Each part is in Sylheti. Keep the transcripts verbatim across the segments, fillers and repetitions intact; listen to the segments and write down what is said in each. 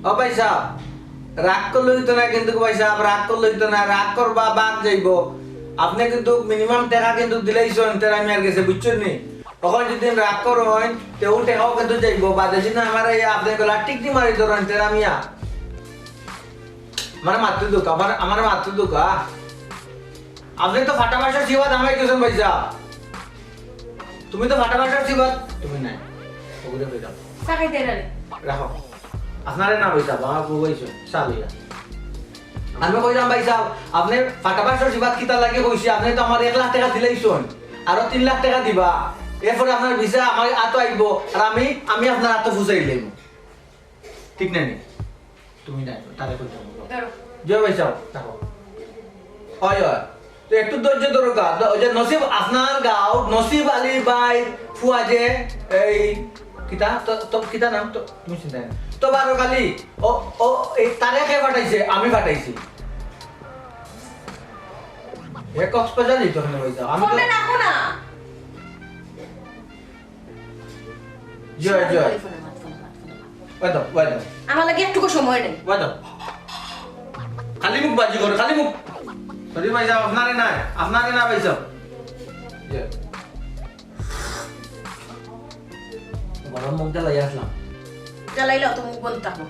ও ভাইসাব, রাগ করলে অইতো না কিন্তু ভাইসাব, রাগ করলে অইতো না, রাগ করবা বাদ যাইবো। আপনে কিন্তু মিনিমাম টেকা কিন্তু দিলাইছইন তেরা মিয়ার গেছে, বুঝছইন নি? অখন যদি রাগ করইন, তে অউ টেকাও কিন্তু যাইবো। বাদে যদি আমারে এই আপনে গলা টিকটি মারি ধরইন তেরা মিয়া। আমারে মাততে দেউক্কা, আমারে, আমারে মাততে দেউক্কা। আপনে তো ফাটা বাঁশর চিবাত হামাই গেছইন ভাইসাব। তুমি তো ফাটা বাঁশর চিবাত, তুমি নাই। ওগুলো হয়ে যাও। চা খাইতে এরারে। রাখো। আপনারে না ভাইসাব, আমার বউ আইছে, চা লইয়া। আমি কইলাম ভাইসাব, আপনে ফাটা বাঁশর চিবাত কিতার লাগি কইছি, আপনে তো আমারে এক লাখ টেকা দিলাইছইন, আরো তিন লাখ টেকা দিবা, এরপরে আপনার ভিসা আমার আতো আইবো, আর আমি, আমি আপনার আতো ফুসাই লইমু। ঠিক না নি? তুমি নাই, তারে কইতাম। ধরো। জয় ভাইসাব, থাকো। অয়, অয়। তো একটু ধৈর্য ধরো গা। দ-, ওই যে নসিব আপনার গাঁও, নসিব আলী ভাই, ফুয়া যে, এই, কিতা? তো, তো, কিতা নাম? তো, তুমি চিন্তা নাই। তো বারো খালি, ও, ও, এই তারে কে ফাটাইছে? আমি ফাটাইছি। এ কক্সবাজার যাইতো কেনে ভাইসাব? আমি তো ফোনটা রাখো না। জয়, জয়। ফোনে মাত, ফোনে মাত, ফোনে মাত। ওই দাও, ওই দাও। আমার লাগি একটুকু সময় নেই। ওই দাও। খালি মুখ বাজি করে, খালি মুখ। সরি ভাইসাব, আপনারে না, আপনারে না ভাইসাব। জয়। গরম মুখ জ্বালাই আসলাম। জ্বালাইলে অত মুখ বন্ধ থাকো।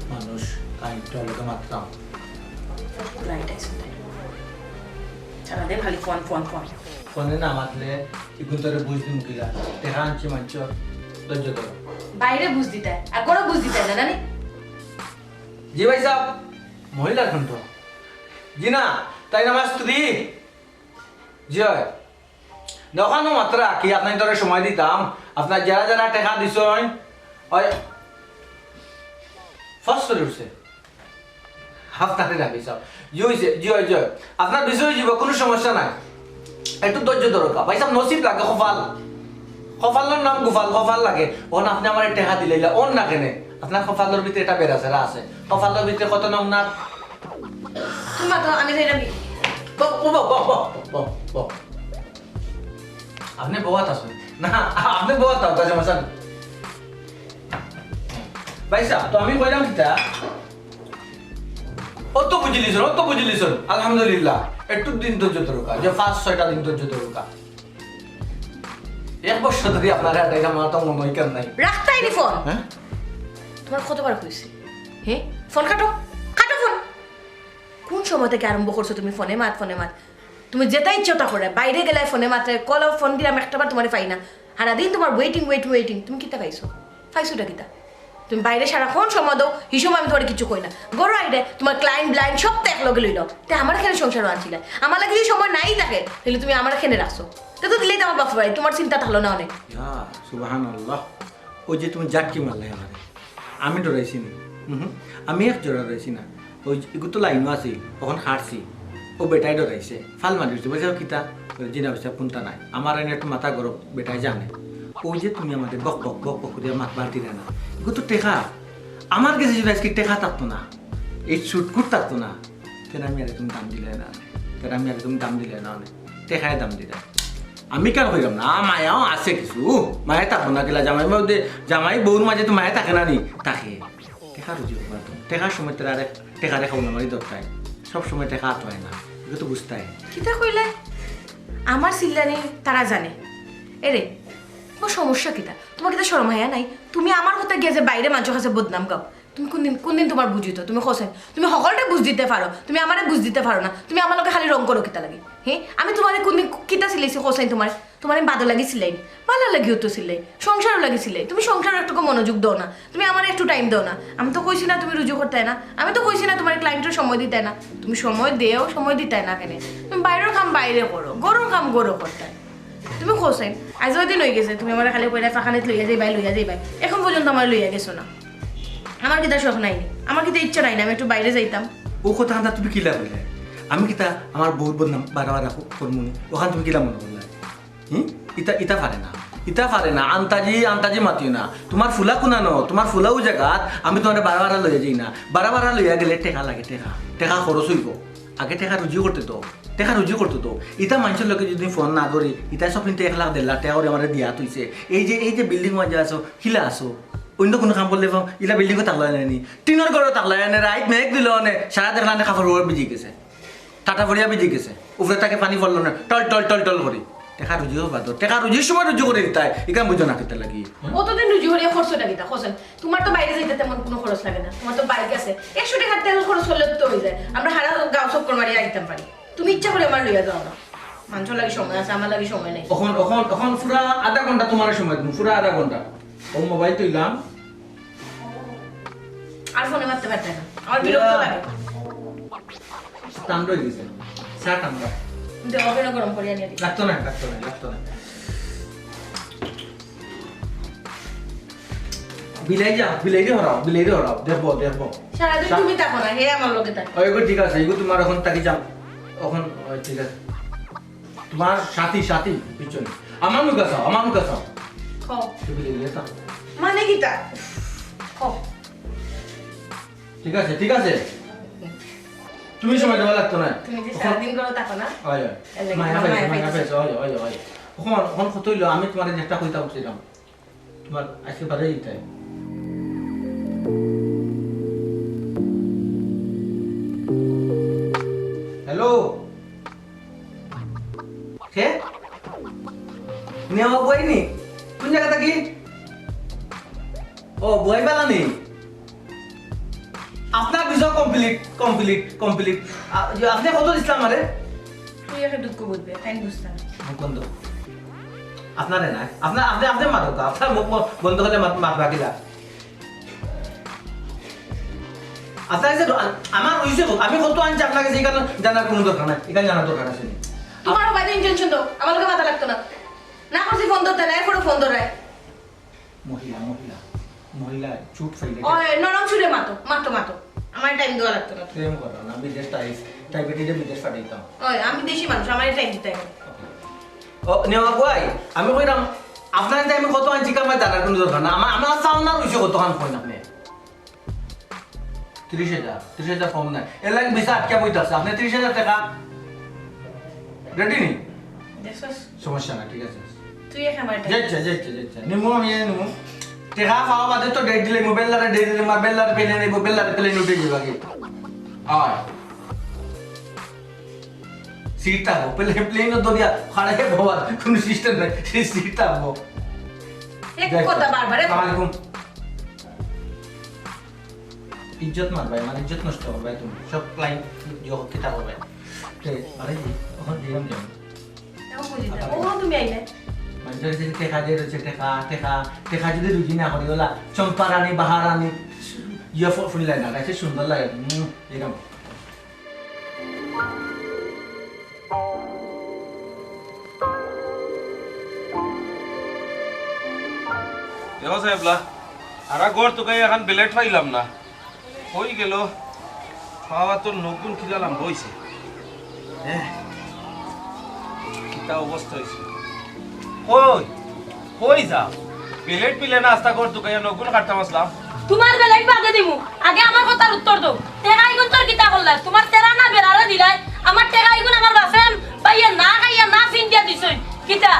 মানুষ কাইন্ডটা লোকে মাততাম। রাইট আছে। সারাদিন খালি ফোন, ফোন, ফোন। ফোনে না মাতলে ইগুন তোরে বুঝ দিমু কিলা? টেকা আনছি মানছ, ধৈর্য ধরো। বাইরে বুঝ দিতায়, আর ঘরো বুঝ দিতায় না, জানি? জি ভাইসাব, মহিলার কণ্ঠ। জি না, তাইন আমার স্ত্রী। জি অয়। দোকানো মাত্রা কি আপনার তোরে সময় দিতাম, আপনার যারা যারা টেকা দিছইন, ওই ফস করে উঠছে। আপনারে না ভাইসাব। জি অইছে, জি অয়, জি অয়। আপনার বিষয় জীব, কোনো সমস্যা নাই। একটু ধৈর্য দরকার। ভাইসাব, নসিব লাগে, কপাল। কপালর নাম গোপাল, কপাল লাগে। অন আপনে আমারে টেকা দিলাইলা, অন না কেনে? আপনার কপালর ভিতরে একটা বেড়া ছেড়া আছে। কপালর ভিতরে কত নমুনা। তোমার তো আমি যাইলাম। ব-, ব-, ব-, ব-, ব-, ব-, ব-। আপনে বওয়াত আছইন। না, আপনে বওয়াত আছইন, কাজে মাসান। ভাইসাব, তো আমি কইলাম কিতা? অত বুঝিলিছইন, অত বুঝিলিছইন। আলহামদুলিল্লাহ। একটু দিন ধৈর্য দরকার। যে পাঁচ ছয়টা দিন ধৈর্য দরকার। এক বছর ধরি আপনারে আটাইতাম, আমার তো মনে হয় কেন নাই। রাখতায় নি ফোন? হ্যাঁ? তোমার কতবার কইছি? হ্যাঁ? ফোন কাটো। কাটো ফোন। কোন সময় থেকে আরম্ভ করছো তুমি ফোনে মাত, ফোনে মাত? তুমি যেটা ইচ্ছে ওটা করে। বাইরে গেলায় ফোনে মাত্র কল, ফোন দিলাম, একটাবার তোমারে পাই না। সারাদিন তোমার waiting, wait, waiting। তুমি কিতা পাইছো? পাইছোটা কিতা? তুমি বাইরে সারাক্ষণ সময় দাও, হিসাব আমি তোমারে কিছু কই না। ঘরো আইলে তোমার client blind সব তো একলগে লইল। তে আমার এখানে সংসার আনছিলে। আমার লাগি যদি সময় নাই থাকে, তাহলে তুমি আমার এখানে রাখছো। তে তো দিলেই তো আমার বাপর বাড়ি, তোমার চিন্তা থাকলো না অনেক। ইয়া, সুবহানাল্লাহ। ওই যে তুমি জাটকি মারলে আমারে, আমি ডরাইছি নি। হুম, আমি এক জোড়া ডরাইছি না। ওই যে, এগু তো লাইনও আছিল, অখন হারছি। ও বেটায় ডরাইছে, ফাল মারি উঠছে, বলছে, "ও কিতা?" বলে, "জি না, বেটা, কোনটা নাই। আমার এনে একটু মাথা গরম, বেটায় জানে।" ওই যে তুমি আমারে বক বক বক বক করিয়া মাত বার দিলে না। এগু তো টেকা। আমার গেছে যদি আজকে টেকা থাকতো না, এই সুটকুট থাকতো না, তেরা মিয়ারে তুমি দাম দিলে না, তেরা মিয়ারে তুমি দাম দিলে না, টেকায় দাম দিলে। আমি কেন কইলাম না, মায়াও আছে কিছু, মায়া থাকবো না কিলা, জামাই মধ্যে, জামাই বউর মাঝে তো মায়া থাকে না নি, থাকে। টেকা রুজি করবা তো, টেকার সময় তেরা রে-, টেকা রেখা উনা মারি দরকার, সব সময় টেকা আতো হয় না, এটা তো বুঝতে হয়। কিতা কইলে? আমার চিল্লানি তারা জানে। এরে, তোমার সমস্যা কিতা? তোমার কিতা শরম হায়া নাই? তুমি আমার কথা গিয়া যে বাইরে মানষর কাছে বদনাম গাও। তুমি কোনদিন, কোনদিন তোমার বুঝিতো? তুমি কও চাইন, তুমি হকলরে বুঝ দিতে পারো, তুমি আমারে বুঝ দিতে পারো না। তুমি আমার লগে খালি রং করো কিতা লাগি? হে, আমি তোমারে কোনদিন কিতা চিল্লাইছি কও চাইন তোমারে? তোমারে বাদর লাগি চিল্লাইনি, বালার লাগিও তো চিল্লাই, সংসারর লাগি চিল্লাই। তুমি সংসারো একটুকু মনোযোগ দেও না, তুমি আমারে একটু time দেও না। আমি তো কইছি না তুমি রুজি করতায় না, আমি তো কইছি না তোমার clientরে সময় দিতায় না। তুমি সময় দেও, সময় দিতায় না কেনে? তুমি বাইরের কাম বাইরে করো, ঘরর কাম ঘরো করতায়। তুমি কও চাইন, আইজ অয় দিন অই গেছে, তুমি আমারে খালি কইরায় পাখানিত লইয়া যাইবায়, লইয়া যাইবায়, এখন পর্যন্ত আমারে লইয়া গেছো না। আমার কিতা শখ নাই নি? আমার কিতা ইচ্ছা নাই না আমি একটু বাইরে যাইতাম? ও কথা কান্দা তুমি কিলা কইলে? আমি কিতা আমার বউর বদনাম বারা বারা ক-, করমু নি? অখান তুমি কিলা মনে করলে? হুম? ইতা, ইতা পারে না। ইতা পারে না। আন্তাজি, আন্তাজি মাতিও না। তোমার ফুলা কুনানো, তোমার ফুলা অউ জাগাত আমি তোমারে বারা বারা লইয়া যাই না। বারা বারা লইয়া গেলে টেকা লাগে, টেকা। টেকা খরচ অইবো। আগে টেকা রুজি করতে তো। টেকা রুজি করতে তো। ইতা মানষর লগে যদি ফোন না ধরি, ইতা সব কিন্তু এক লাখ, দেড় লাখ টেকা করি আমারে দিয়া থইছে। এই যে, এই যে building মাঝে আছো, হিলা আছো। অন্য কুনু কাম করলে পাও, ইলা বিল্ডিংও থাকলা না নি, টিনর ঘরও থাকলা না, রাইত মেঘ দিল না, সারা দেখলা না কাপড় উপর ভিজি গেছে, টাটা পড়িয়া ভিজি গেছে, উপরে থাকি পানি পড়লো না, টল টল টল টল করি। টেকা রুজি হবা তো, টেকা রুজির সময় রুজি করি দিতায়, ইখান বুঝো না কিতা লাগি। অতদিন রুজি করিয়া খরচটা কিতা, কওছেন? তোমার তো বাইরে যাইতে তেমন কুনু খরচ লাগে না, তোমার তো বাইক আছে, একশো টেকার তেল খরচ করলে তো অই যায়, আমরা হারা গাঁও চক্কর মারিয়া আইতাম পারি। তুমি ইচ্ছা করি আমারে লইয়া যাও না, মানষর লাগি সময় আছে, আমার লাগি সময় নাই। অখন, অখন, অখন পুরা আধা ঘন্টা তোমার সময় দিমু, পুরা আধা ঘন্টা। ও মোবাইল তুইলাম। আর ফোনে মাততে পারতে না, আমার বিরক্ত লাগে। ঠান্ডা অই গেছে, চা ঠান্ডা। কিন্তু ওভেনে গরম করিয়া নিয়া দিই। লাগতো না, লাগতো না, লাগতো না। বিলাই যা, বিলাই রে হরাও, বিলাই রে হরাও, দেখবো, দেখবো। সারাদিন তুমি থাকো না, হে আমার লগে থাকে। ওই গো, ঠিক আছে, এগো তোমার অখন থাকি যাও। অখন, ওই, ঠিক আছে। তোমার সাথী, সাথী, পিছনে। আমার মুখ আসাও, আমার মুখ আসাও। কও। তুমি বিলাই রে থাকো। মানে কিতা? কও। ঠিক আছে, ঠিক আছে। তুমি সময় দেওয়া লাগতো না। তুমি যে অখন সারাদিন ঘরো থাকো না? হয়, হয়। এর লাগি মায়া মায়া পাইছো, মায়া পাইছো। পাইছো, হয়, হয়, হয়। অখন, অখন কত অইলো? আমি তোমারে একটা কইতাম চাইলাম। তোমার আজকে বাদে দিতে। হ্যালো? কে? নেওয়া বই নি? কোন জায়গা থাকি? ও, বই বালা নি? আপনার ভিসা কমপ্লিট, কমপ্লিট, কমপ্লিট। আ, ইয়ে, আপনি কত দিছিলা আমারে? তুই একে দুঃখ বুঝবে, তাই বুঝতাম। মুখ বন্ধ। আপনারে না, আপনার, আপনি, আপনি মাতক, আপনার মুখ ব-, বন্ধ করলে মাত, মাত বাকি না। আপনার যে আ-, আমার অইছে কত, আমি কত আনছি আপনার কাছে, ইখান জানার কুনু দরকার নাই, ইখান জানার দরকার আছে নি। তোমার হবাই তো ইনজেকশন দাও, আমার লগে মাথা লাগতো না। না করছি ফোন ধরতে না, এরপরে ফোন ধরায়। মহিলা, মহিলা, মহিলা, চুপ ফেলে। ওই, নরম সুরে মাতো, মাতো, মাতো। আমার টাইম দেওয়া লাগতো না। প্রেম করো না, বিদেশ টাইপ, টাইপে টিপে বিদেশ পাঠাইতাম। ওই, আমি দেশি মানুষ, আমার টাইম দিতে হবে। ও, নেওয়া গুয়াই, আমি কইলাম, আপনার টাইমে কত আনছি, আমার জানার কুনু দরকার না। আমার, আমার সাউন্ড আর অইছে কতখান কইন আপনি। ত্রিশ হাজার, ত্রিশ হাজার কম নাই। এর লাগি ভিসা আটকে বইতে আছে। আপনি ত্রিশ হাজার টেকা রেডি নি? দেখছস? সমস্যা না, ঠিক আছে। তুই এক আমার টাকা। যাচ্ছে, যাচ্ছে, যাচ্ছে। নিমু আমি, নিমু। টেকা পাওয়া বাদে তো ডেট দিলে, মোবাইল লারে ডেট দিলে, মোবাইল লারে পেলে নিব, মোবাইল লারে পেলে উঠে যাবে আগে। আর সিট থাকবো, পেলে প্লেন দরিয়া, খাড়ে বাবার কোনো সিস্টেম নাই, সেই সিট থাকবো। এক যাই হোক। কথা বারবার, এক আসসালামু আলাইকুম। ইজ্জত মারবায়, আমার ইজ্জত নষ্ট করবায় তুমি। সব ক্লায়েন্ট যোগ কিতা করবায়। তে, আরে জি, ওখানে দিলাম কেন? এখন বুঝি না। ও, তুমি আইলে। মানুষের কাছে টেকা দিয়ে রয়েছে, টেকা, টেকা, টেকা যদি রুজি না করি, ওলা চম্পা রানী, বাহা রানী, ইয়ে ফ-, ফুল লাগে না, গাছে সুন্দর লাগে। হুম, এরকম। দেখো সাহেবলা, আরা ঘর তুকাই এখন বেলেট পাইলাম না। কই গেল? বাবা, তোর নখগুন কিলা লাম্বা অইছে। হ্যাঁ, কিতা অবস্থা অইছে? কই? কই যাও? বেলেট পিলে না, আস্তা ঘর তুকাইয়া নখগুন কাটতাম আসলাম। তোমার বেলেট বাদে দিমু, আগে আমার কথার উত্তর দেও। টেকা ইগুন তোর কিতা করলা? তোমার তেরা না বেড়ারে দিলাই, আমার টেকা ইগুন আমার বাপে বাইয়া না খাইয়া না ফিন্দিয়া দিছইন। কিতা?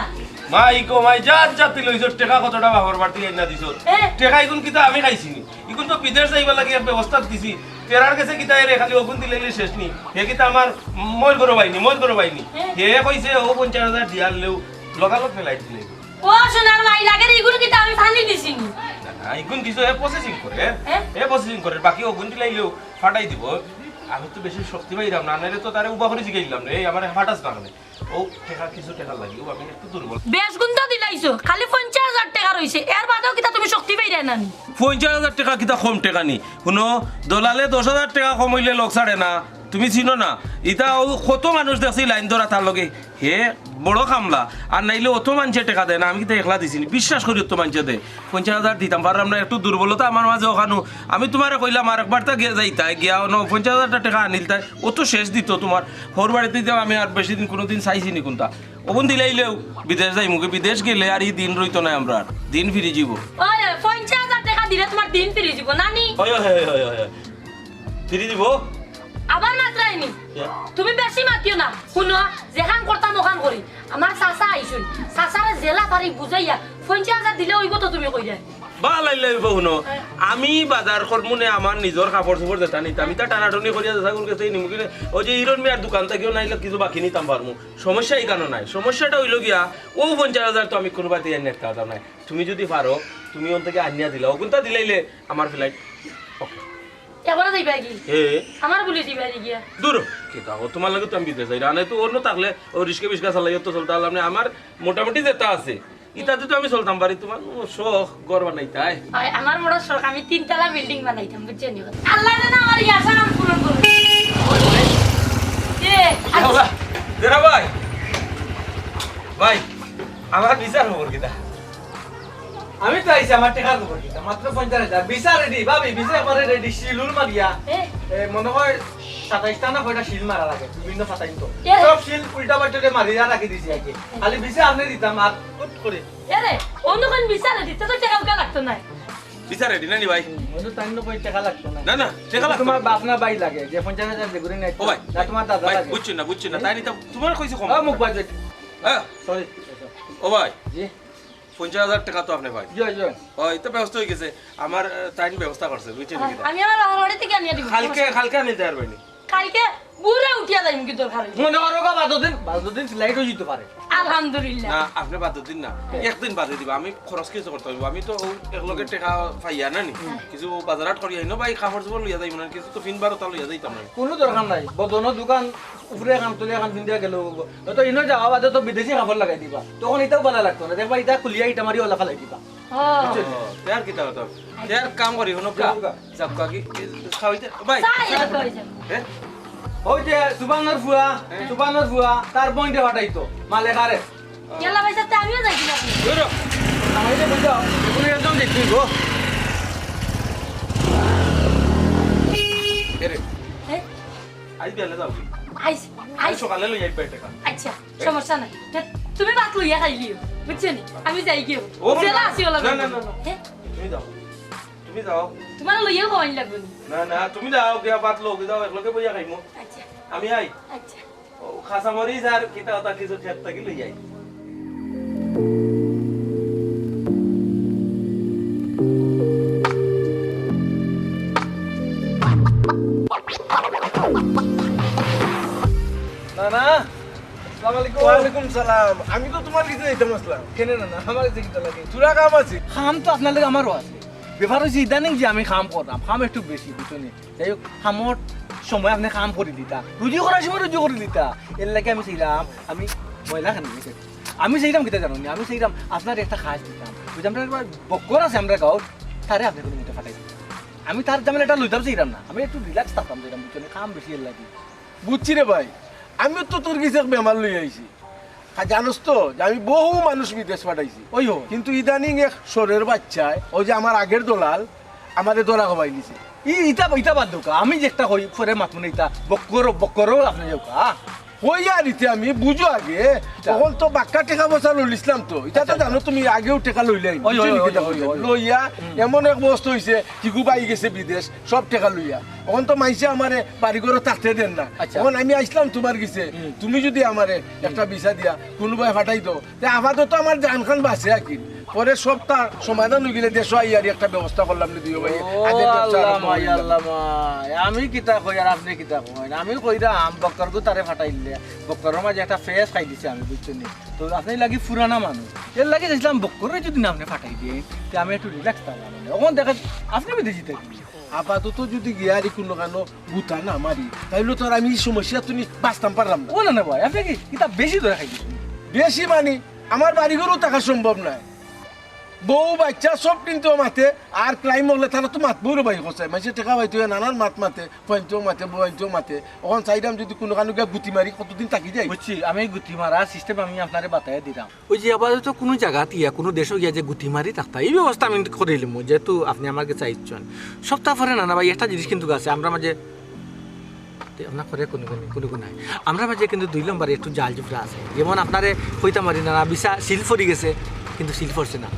মাই গো মাই, জাত জাতি লইছো, টেকা কতটা বাপর বাড়ি আইনা দিছো। এ? টেকা ইগুন কিতা আমি খাইছি নি? ইগুন তো বিদেশ যাইবার লাগি এক ব্যবস্থা দিছি। তেরার গেছে কিতা এরে খালি অগুন দিলাইলে শেষ নি। হে কিতা আমার মইল করো বাইনি, মইল করো বাইনি। হ্যাঁ। হে কইছে ও পঞ্চাশ হাজার দিয়ার লেও লগালগ ফেলাই দিলে। ও সোনার মাই লাগে রে, ইগুন কিতা আমি পানি দিছি নি? না, না, ইগুন দিছো, হে প্রসেসিং করে। হ্যাঁ? হে প্রসেসিং করে, বাকি অগুন দিলাইলেও ফাটাই দিব। আমি তো বেশি শক্তি পাইলাম না, নাইলে তো তারে উবা করে জিগাইলাম রে, এই আমার ফাটাস না কেনে? ও টেকা, কিছু টেকা লাগি, ও আমি একটু দুর্বল। বেশ গুণ তো দিলাইছো, খালি পঞ্চাশ হাজার টেকা রইছে, এর বাদেও কিতা তুমি শক্তি পাইরায় না নি? পঞ্চাশ হাজার টেকা কিতা কম টেকা নি? হুনো, দলালে দশ হাজার টেকা কম অইলে লগ ছাড়ে না, তুমি চিনো না? ইতা ও কত মানুষ দেখছি লাইন ধরা তার লগে, হে বড় কামলা, আর নাইলে অত মানষে টেকা দেয় না, আমি কিতা একলা দিছি নি? বিশ্বাস করি অত মানষে দেয়। পঞ্চাশ হাজার দিতাম পারলাম না, একটু দুর্বলতা আমার মাঝে অখানউ। আমি তুমারে কইলাম আরেকবার তা গিয়া যাইতায়, গিয়া অনো পঞ্চাশ হাজার টেকা আনিলতায়, অত শেষ দিত তুমার। হউর বাড়িত যাইতাম আমি, আর বেশি দিন কুনুদিন চাইছি নি কুনটা। অগুন দিলাইলেও বিদেশ যাইমুগি, বিদেশ গেলে আর ই দিন রইতো নায় আমরার, দিন ফিরি যিবো। ওই, ওই, পঞ্চাশ হাজার টেকা দিলে তুমার দিন ফিরি যিবো, না নি? হয়, হয়, হয়, হয়, হয়, হয়। ফিরি দিবো। আবার মাতরায় নি? ইয়া। তুমি বেশি মাতিও না। হুনো, যেখান করতাম অখান করি। আমার চাচা আইছইন, চাচারে যেলা পারি বুঝাইয়া পঞ্চাশ হাজার দিলে অইবো তো তুমি কইরায়। বালা ইল্লা ইবা হুনো, আমি বাজার করমু নে আমার নিজর কাপড় চোপড় যেটা নিতাম, ইতা টানাটুনি করিয়া যেটা গুলো গেছে নিমুখী নে, ওই যে ইরন মিয়ার দোকান থাকিও নাইলে কিছু বাকি নিতাম পারমু। সমস্যা ইখানো নাই, সমস্যাটা অইলো গিয়া, ও পঞ্চাশ হাজার তো আমি কোনো বাতে আনিয়া আটকাতাম নাই। তুমি যদি পারো, তুমি ওন থেকে আনিয়া দিলা, ওগুনতা দিলাইলে আমার ফ্লাইট। ওকে। এবারে যাইবা কি? হে। আমার বলে দিবা রে গিয়া। দূর, কি থাকো, তোমার লাগে তো আমি বিদেশ যাই, রানে তো অন্য থাকলে ও রিস্কে বিস্কা চালাইও তো চলতে পারলাম না। আমার মোটামুটি যেটা আছে, ইতাতে তো আমি চলতাম পারি, তোমার ও শখ ঘর বানাইতাই। ভাই, আমার বড় শখ, আমি তিনতলা বিল্ডিং বানাইতাম, বুঝছেন নি? আল্লাহ যেন আমার এই আশা আমি পূরণ করবে। এ, আল্লাহ, জেরা ভাই, ভাই, আমার ভিসার খবর কিতা? আমি তো আইছি আমার টেকার খবর কিতা, মাত্র পঞ্চাশ হাজার। ভিসা রেডি, ভাবি, ভিসা একবারে রেডি, সিলুল মারিয়া। এ? এ, মনে হয় সাতাইশটা না কয়টা সিল মারা লাগে, বিভিন্ন সাতাইশ তো। এ? সব সিল উল্টা পাল্টা করে মারিয়া রাখি দিছি আর কি। খালি ভিসা আপনি দিতাম আর কুট করে। এরে, অন্য কোন ভিসা রেডি, তো টেকা উকা লাগতো না। ভিসা রেডি না নি ভাই? হুম, ওই তো তাইন নব্বই টাকা লাগতো না। না, না, টাকা লাগতো তোমার না। বাপ না ভাই লাগে, যে পঞ্চাশ হাজার যে ঘুরে নেয়, ও ভাই, না তোমার দাদা ভাই, লাগে। বুঝছি না, বুঝছি না, তাই নিতাম, তোমার কইছে কম। ও মুখ বাজে। হ্যাঁ। সরি। ও ভাই, জি। পঞ্চাশ হাজার টাকা তো আপনি ভাই। জি, জি। ও, এই তো ব্যবস্থা হয়ে গেছে। আমার, আহ, তাইন ব্যবস্থা করছে, বুঝছেন নি? আমি আমার বাবার বাড়ি থেকে আনিয়ে দিব। কালকে, কালকে আনি দেওয়ার ভাই নি। কালকে বুড়া উঠিয়া যাইমু কি দরকার হইলে? মনে করো গা, বাদ দিন, বাদ দিন ফ্লাইট হয়ে যেতে পারে। আলহামদুলিল্লাহ। না, আপনি বাদ দিন না, একদিন বাদে দিবা। আমি খরচ কিছু করতে হইব, আমি তো ও এক লগে টাকা পাইয়া না নি। কিছু বাজার হাট করিয়া আইনো ভাই, কাপড় চোপড় লইয়া যাইব না, কিছু তো ফিন বারোটা লইয়া যাইতাম না। কোনো দরকার নাই, বদনো দোকান উপরে এখন তুলে এখন ফিন দিয়া গেল। তো ইনো যাওয়া বাদে তো বিদেশি কাপড় লাগাই দিবা, তখন এটাও ভালো লাগতো না। দেখবা, এটা খুলিয়া ইটা মারি ওলা ফালাই দিবা। ও। ও, তে আর কিতা হতো? তে আর কাম করি, হুনো কা? যাও কা। যাও কা কি, খাওয়াইতে, ভাই। চা ইয়া খাওয়াই যাও। হ্যাঁ? ওই যে সুবানর ফুয়া, হ্যাঁ। সুবানর ফুয়া, তার বইনটা ফাটাইতো, মালে কারে। ইয়াল্লা ভাই সাহেব, তে আমিও যাই কিনা? ধরো। আমারে বুঝাও, এগুলো একদম দেখবি গো। এরে। হ্যাঁ? আজ বিয়ালে যাও। আইস, আজ আইস। সকালে লই আইবা টাকা। আচ্ছা। সমস্যা নাই। তে তুমি ভাত লইয়া খাইলিও, বুঝছো নি? আমি যাই গিয়ে। ও, জেলা না, আছি ওলা না, না, না, না। হ্যাঁ? তুমি যাও। তুমি যাও। তোমার লইয়াও খাওয়াইন লাগবে নি? না, না, তুমি যাও, গিয়া ভাত লও, যাও, একলগে বইয়া খাইমু। আচ্ছা। আমি আই। আচ্ছা। ও, কাঁচামরিচ আর কিতা ওটা কিছু খেত থাকি লই আই। না, না, আসসালামু আলাইকুম। ওয়ালাইকুম সালাম। আমি তো তোমার কাছে যাইতাম আসলাম। কেনে না, না, আমার কাছে কিতা লাগে? তোরা কাম আছে? কাম তো আপনার লগে আমারও আছে। ব্যাপার হইছে ইদানিং যে আমি কাম করলাম, কাম একটু বেশি, বুঝছো নি? যাই হোক, কামর সময় আপনি কাম করি দিতা, রুজি করার সময় রুজি করি দিতা। এর লাগি আমি চাইলাম, আমি ময়লা খানি গেছে। আমি চাইলাম কিতা জানো নি? আমি চাইলাম আপনার একটা কাজ দিতাম। ওই যে আমরা একবার বক্কর আছে আমরা গাঁওর, তারে আপনি কোনো মতে ফাটাই দিতাম। আমি তার ঝামেলাটা লইতাম চাইলাম না, আমি একটু রিল্যাক্স থাকতাম চাইলাম, বুঝছো নি? কাম বেশি এর লাগি। বুঝছি রে ভাই, আমিও তো তোর কাছে এক বেমার লই আইছি। আর জানোস তো যে আমি বহু মানুষ বিদেশ পাঠাইছি। ওই হো। কিন্তু ইদানিং এক শহরের বাচ্চায়, ওই যে আমার আগের দলাল, আমারে ধরা হবাই নিছে। ই, ইতা, ইতা বাদ দোকা, আমি যে একটা কই, পরে মাতমু না ইতা, বক্কর, বক্করও আপনি যাও কা। কইয়া নিতে আমি, বুঝো আগে, আচ্ছা। তখন তো বাক্কা টেকা পয়সা লইলিছিলাম তো। ইতা তো আচ্ছা, জানো আচ্ছা। তুমি আগেও টেকা লইলাই। ওই, ওই, বুঝলি ওই, কিতা ওই, কইলাম? ওই। লইয়া হুম। এমন এক অবস্থা হইছে, কিগু বাই গেছে বিদেশ, সব টেকা লইয়া। এখন তো মাইনষে আমারে বাড়ি ঘরো থাকতে দেন না। আচ্ছা। এখন আমি আইছলাম তোমার গেছে, হুম। তুমি যদি আমারে হুম। একটা ভিসা দিয়া কোনোবায় ফাটাই দাও, তে আপাতত আমার জানখান বাঁচে আকিল। পরে সবটা সমাধান হয়ে গেলে দেশো আইয়ার একটা ব্যবস্থা করলাম নি দুইও ভাই। ও আগে ব্যবসা আল্লাহ আরম্ভ মাই, করিলাম। আল্লাহ মাই। আমি কিতা কই আর আপনি কিতা কইন? আমি কইরাম বক্করগু তারে ফাটাইলে, বক্করর মাঝে একটা ফেস খাই দিছে আমি, বুঝছো নি? তো আপনি লাগি পুরানা মানুষ, এর লাগি দেখলাম বক্কররে যদি না আপনি ফাটাই দিয়ে, তে আমি একটু রিল্যাক্স থাকলাম। মানে, ওখান দেখেন আপনি বিদেশি থাকি। আপাতত যদি গিয়া আর কোনো কানো গুতা না মারি, তাইলে তো আর আমি এই সমস্যা তুমি বাঁচতাম পারলাম না। ও না, না ভাই, আপনি কি ইতা বেশি ধরে খাই দিচ্ছেন? বেশি মানে, আমার বাড়ি ঘরও থাকা সম্ভব নয়। বউ বাচ্চা সব কিন্তু মাতে, আর ক্লাইম হলে তারা তো মাতবো রে ভাই, কোথায়? মাইনষে টেকা পাইতে হয়, নানান মাত মাতে, পয়েন্টও মাতে, পয়েন্টও মাতে। ওখান চাইলাম যদি কোনো কানো গিয়া গুতি মারি, কতদিন থাকি যাই? বুঝছি, আমি এই গুতি মারা সিস্টেম আমি আপনারে বাতাই দিলাম। ওই যে আপাতত কোনো জাগাত ইয়া, কোনো দেশো গিয়া যে গুতি মারি থাকতা, এই ব্যবস্থা আমি করিলিমু, যেহেতু আপনি আমার কাছে আইচ্ছেন। সপ্তাহ পরে না, না ভাই, একটা জিনিস কিন্তু আছে, আমরা মাঝে, তে আপনার করে কোনো কোনো, কোনো কোনো নাই। আমরা মাঝে কিন্তু দুই নম্বরে একটু জাল জুফরা আছে। যেমন আপনারে কইতাম পারি না, না, ভিসা সিল পড়ি গেছে, কিন্তু সিল পড়ছে না।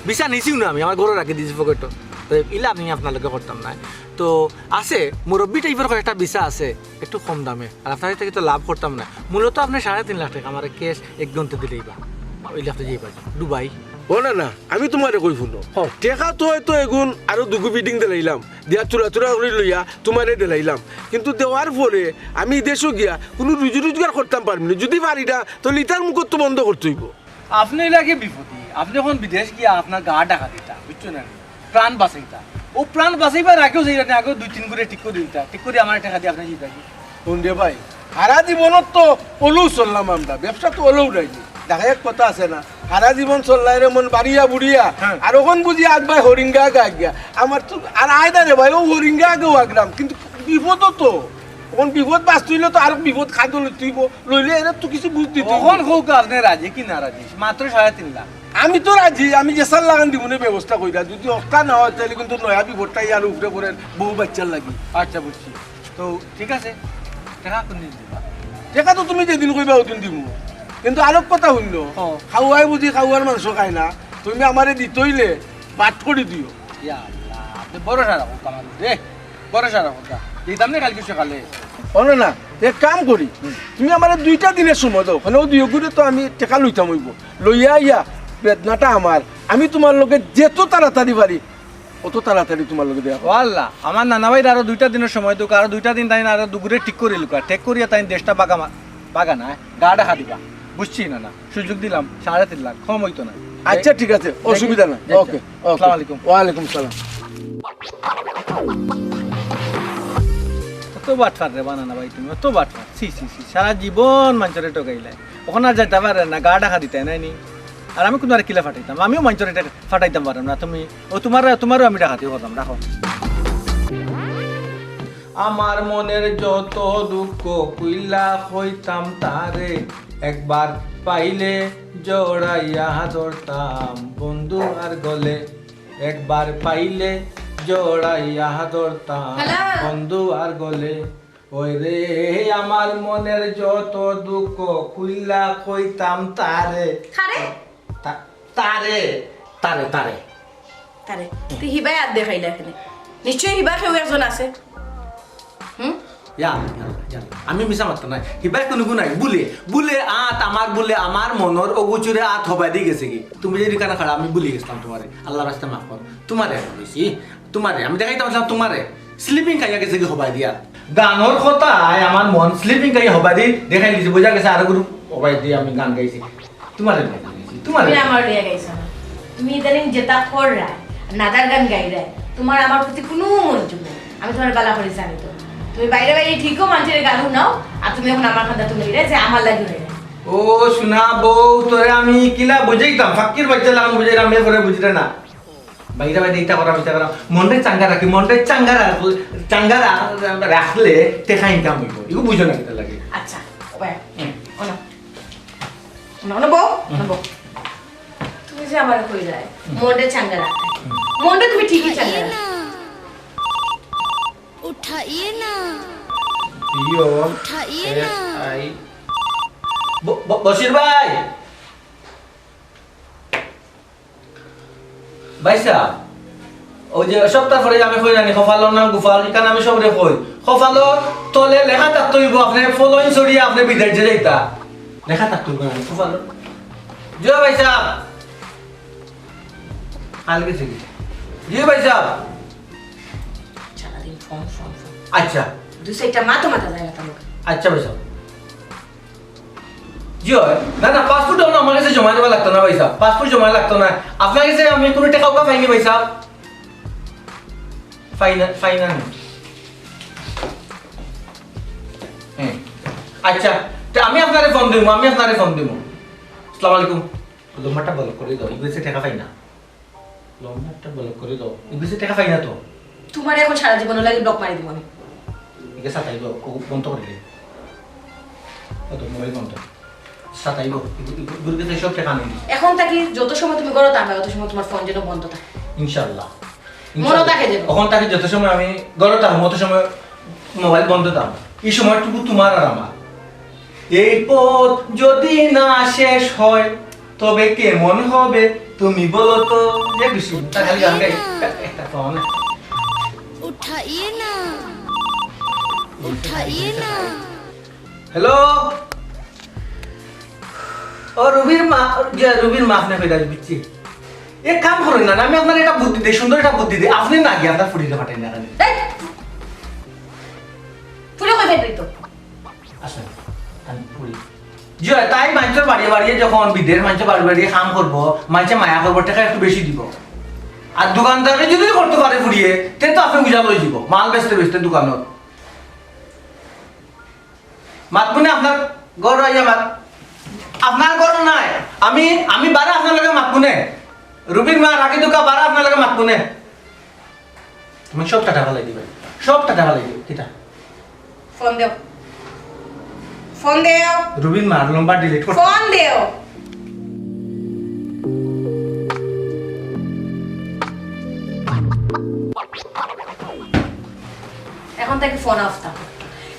ভিসা নিছিও না আমি, আমার ঘরো রাখি দিছি পকেটো। তো ইলা আমি আপনার লগে করতাম না। তো আছে, মুরব্বি টাইপের কয়েকটা ভিসা আছে, একটু কম দামে। আর আপনার থেকে তো লাভ করতাম না। মূলত আপনি সাড়ে তিন লাখ টাকা আমার ক্যাশ এক ঘন্টা দিলেই বা। ওই লাখটা যেই পাচ্ছেন। দুবাই। ও না না, আমি তুমারে কই হুনো। টেকা তো অয়তো এগুন আরো দুগু বিডিং দিলাইলাম, দিয়া চুরা চুরা করি লইয়া তুমারে দিলাইলাম, কিন্তু দেওয়ার পরে আমি দেশো গিয়া কুনু রুজি রুজগার করতাম পারমু না। যুদি পারি না, তাইলে ইতার মুখত তো বন্ধ করতে অইবো। আপনে অইলা গি বিপদি, আপনে অখন বিদেশ গিয়া আপনার গা ঢাকা দিতা, বুঝছো না? প্রাণ বাঁচাইতা। অউ প্রাণ বাঁচাইবার আগেউ যাইরা নি, আগেউ দুই তিন গুরে ঠিক করি দিতা, ঠিক করি আমার টেকা দিয়া আপনে যাইতা গি। হুন রে ভাই, হারা জীবনত তো অলাউ চললাম আমরা, ব্যবসা তো অলাউ রাইনি। দেখো, এক কথা আছে না, হারা জীবন চললাই রে মন বাড়িয়া বুড়িয়া, হ্যাঁ। আর অখন বুঝি আগ ভাই হরিঙ্গা আগে আগ গিয়া। আমার তো আর আয় না রে ভাই, অউ হরিঙ্গা আগেউ আগরাম, কিন্তু বিপদও তো। অখন বিপদ বাঁচতে অইলে তো আর বিপদ খাদো লইতে অইবো, লইলে এরা তো কিছু বুঝ দিতে অইবো। অখন কউক্কা আপনে রাজি কি না রাজি? মাত্র সাড়ে তিন লাখ। আমি তো রাজি, আমি যেসার লাখান দিমুনে ব্যবস্থা করিয়া। যুদি অতা না অয়, তাইলে কিন্তু নয়া বিপদটাই আর উপরে পড়ের বউ বাচ্চার লাগি। আচ্ছা, বুঝছি। তো ঠিক আছে, টেকা কুনদিন দিবা? টেকা তো তুমি যেদিন কইবা অউদিন দিমু। কিন্তু আরক কথা হুনো, ও। খাওয়ায় বুঝি খাওয়ার মাংস খায় না, তুমি আমারে দিতে অইলে বাট করি দিও। ইয়া আল্লাহ, আপনে ভরসা রাখো আমার উপরে। ভরসা রাখো, দিতাম নে কাইলকু সকালে। ও না না, এক কাম করি, তুমি আমারে দুইটা দিনর সময় দেও, অউ দুইও গুরে তো আমি টেকা লইতাম অইবো, লইয়া আইয়া বেদনাটা আমার, আমি তুমার লগে যেত তাড়াতাড়ি পারি অত তাড়াতাড়ি তুমার লগে দেখা। ও আল্লাহ, আমার নানা ভাইরে আরো দুইটা দিনর সময় দেউক্কা, আরো দুইটা দিন তাইন আরো দুগুরে ঠিক করিলউক্কা, ঠিক করিয়া তাইন দেশটা বাগা মা-, বাগা না, গা ঢাকা দিবা, বুঝছি না না। সুযোগ দিলাম, সাড়ে তিন লাখ, কম অইতো না। আচ্ছা, ঠিক আছে, অসুবিধা নাই। ওকে, ওকে। আসসালামু আলাইকুম। ওয়ালাইকুম সালাম। অত বাটপার রে বা নানা ভাই তুমি, অত বাটপার। ছি, ছি, ছি, সারা জীবন মানষরে ঠগাইলায়। অখন আর যাইতা পাররায় না, গা ঢাকা দিতায় নায় নি। আর আমি কুনু আর কিলা ফাটাইতাম? আমিও মানষরে ঠেকা-, ফাটাইতাম পাররাম না। তুমি, ও তুমারে, তুমারেও আমি ডাকাতি করতাম, রাখো। আমার মনের যত দুঃখ খুইলা কইতাম তারে, একবার পাইলে জড়াইয়া ধরতাম বন্ধু আর গলে, একবার পাইলে জড়াইয়া ধরতাম হ্যালো। বন্ধু আর গলে। ওই রে, আমার মনের যত দুঃখ খুইলা কইতাম তারে। কারে? তা-, তারে, তারে, তারে। তারে। তুই হিবায় আত দেখাইলা কেনে? নিশ্চয় হিবা কেউ একজন আছে। হুম? ইয়া আল্লাহ, ইয়া আল্লাহ, ইয়া আল্লাহ। আমি মিছা মাততাম নায়। হিবায় কুনু গুণ নাই। বুলে, বুলে আত আমার, বুলে আমার মনর অগুচুরে আত হবায়দি গেছেগি। তুমি যে ইখানো খাড়া, আমি ভুলি গেছলাম তুমারে। আল্লার ওয়াস্তে মাফ করো। তুমারে আমি কইছি, তুমারে। আমি দেখাইতাম আছলাম তুমারে। স্লিপিং খাইয়া গেছেগি হবায়দি আত। গানর কথায় আমার মন স্লিপিং খাইয়া হবায়দি দেখাই দিছে। বুঝা গেছে আরো গুরু হবায়দি আমি গান গাইছি। তুমারে লইয়া গাইছি, তুমারে। তুমি আমার লইয়া গাইছো না। তুমি ইদানিং যেতা কররায়, নাদার গান গাইরায়, তুমার আমার প্রতি কুনু মনোযোগ নাই। আমি তুমারে বালা করি জানি তো। তুমি বাইরে বাইরে ঠিকও মানষরে গান হুনাও, আর তুমি অখন আমার কান্দা তুলিরায় যে আমার লাগি অইরায়। ও সোনা বউ, তোরে আমি কিলা বুঝাইতাম, ফাকির বাচ্চা লাখান বুঝাইরাম, এরপরে বুঝরে না। বাইরে বাইরে ইতা করাম, ইতা করাম। মনরে চাঙ্গা রাখি, মনরে চাঙ্গা রাখলে, চাঙ্গা রা-, রাখলে টেকা ইনকাম অইবো। ইগু বুঝো না কিতার লাগি। আচ্ছা, ওবায়, হুম। অনো। অনো, অনো বও, অনো বও। তুমি যে আমারে কইরায়, হুম। মনরে চাঙ্গা রাখো। হুম। মনরে তুমি ঠিকই চাঙ্গা রাখো। উঠাইয়ে না। ইয়ো, উঠাইয়ে এ, না। আই। ব-, ব-, বশির ভাই। ভাইসাব, অউ যে সপ্তাহ পরে আমি কই নানি, কপালর নাম গোপাল, ইখান আমি সবরে কই। কপালর তলে লেখা থাকতে অইবো, আপনে ফলইন ছড়িয়া আপনে বিদেশ যাইতা। লেখা থাকতে অইবো নানি, কপালর। জি ভাইসাব। কাল গেছে কি? জি ভাইসাব। সারাদিন ফোন, ফোন, ফোন। আচ্ছা। দুই চাইরটা মাত মাতা যায় না তার লগে। আচ্ছা ভাইসাব। জি অয়। না, না, পাসপোর্ট অখন আমার গেছে জমা দেওয়া লাগতো না ভাইসাব। পাসপোর্ট জমা লাগতো না। আপনার গেছে আমি কুনু টেকা উকা পাইনি ভাইসাব। পাই না, পাই না নি। হুম। আচ্ছা, তে আমি আপনারে ফোন দিমু, আমি আপনারে ফোন দিমু। আসসালামু আলাইকুম। লম্বারটা ব্লক করি দেও, ইগুছে টেকা পাই না। লম্বারটা ব্লক করি দেও, ইগুছে টেকা পাই না তো। তুমারে অখন সারা জীবনর লাগি ব্লক মারি দিমু আমি। ইগে সাতাইব, ও বন্ধ করি দে। ও তো মোবাইল বন্ধ। সাতাইব, ইগু-, ইগু-, ইগুর গেছে সব টেকা নেই। অখন থাকি যত সময় তুমি ঘরো থাকবা, অত সময় তুমার ফোন যেন বন্ধ থাকে। ইনশাআল্লাহ। মনো থাকে যেন। অখন থাকি যত সময় আমি ঘরো থাকমু, অত সময় মোবাইল বন্ধ থাকবো। ই সময়টুকু তুমার আর আমার। এই পথ যদি না শেষ হয়, তবে কেমন হবে তুমি বলো তো? যে বিষ্ণু, তা খালি গান গাই। একটা ফোন। উঠাইয়ে না, উঠাইয়ে না। হ্যালো? ও রুবির মা, যে রুবির মা আপনে কইরা বুঝছি। এক কাম করইন না, আমি আপনারে একটা বুদ্ধি দেই, সুন্দর একটা বুদ্ধি দেই, আপনে না গিয়া আপনার ফুড়িরে পাঠাইন না কেনে? এই! ফুড়ি কই পাঠাইতো? আসেন, আমি ফুড়ি। জি অয়, তাই মাইনষর বাড়িয়ে বাড়িয়ে যখন বিদেশ মাইনষর বাড়িয়ে বাড়িয়ে কাম করবো, মাইনষে মায়া করবো, টেকা একটু বেশি দিবো। আর দোকানদারে যদি করতো পারে ফুড়িয়ে, তে তো আপনে বুঝা লই দিবো, মাল বেচতে বেচতে দোকানো। মাতমুনে আপনার ঘরো আইয়া মাত, আপনার ঘরো নায়, আমি, আমি বারে আপনার লগে মাতমুনে। রুবির মা রাখি দুকা বারে আপনার লগে মাতমুনে। তুমি সব টাকা ফালাই দিবে, সব টাকা ফালাই দিবে, কিতা? ফোন দেও। ফোন দেও। রুবির মার নম্বর ডিলিট কর। ফোন দেও। এখন থাকি ফোন অফ থাকো।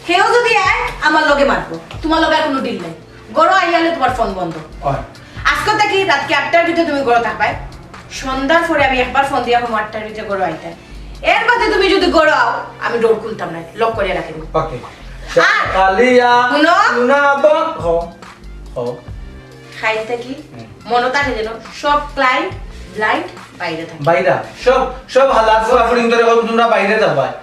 কেউ যদি আয়, আমার লগে মাতবো, তুমার লগে আর কুনু ডিল নাই। ঘরো আইয়ালে তুমার ফোন বন্ধ। অয়। আজকে থাকি রাইতকে আটটার ভিতরে তুমি ঘরো থাকবায়। সন্ধ্যার পরে আমি একবার ফোন দিয়া কমু আটটার ভিতরে ঘরো আইতায়। এর বাদে তুমি যদি ঘরো আও, আমি ডোর খুলতাম না, লক করিয়া রাখি দিমু। ওকে। কালিয়া হুনো? হুনা বন হ হ। কাইল থাকি মনো থাকে যেন সব ক্লায়েন্ট ব্লাইন্ড বাইরে থাকে। বাইরা সব, সব হালাত পুরা ফুড়িন ধরে কইবো, তোমরা বাইরে যাবায়।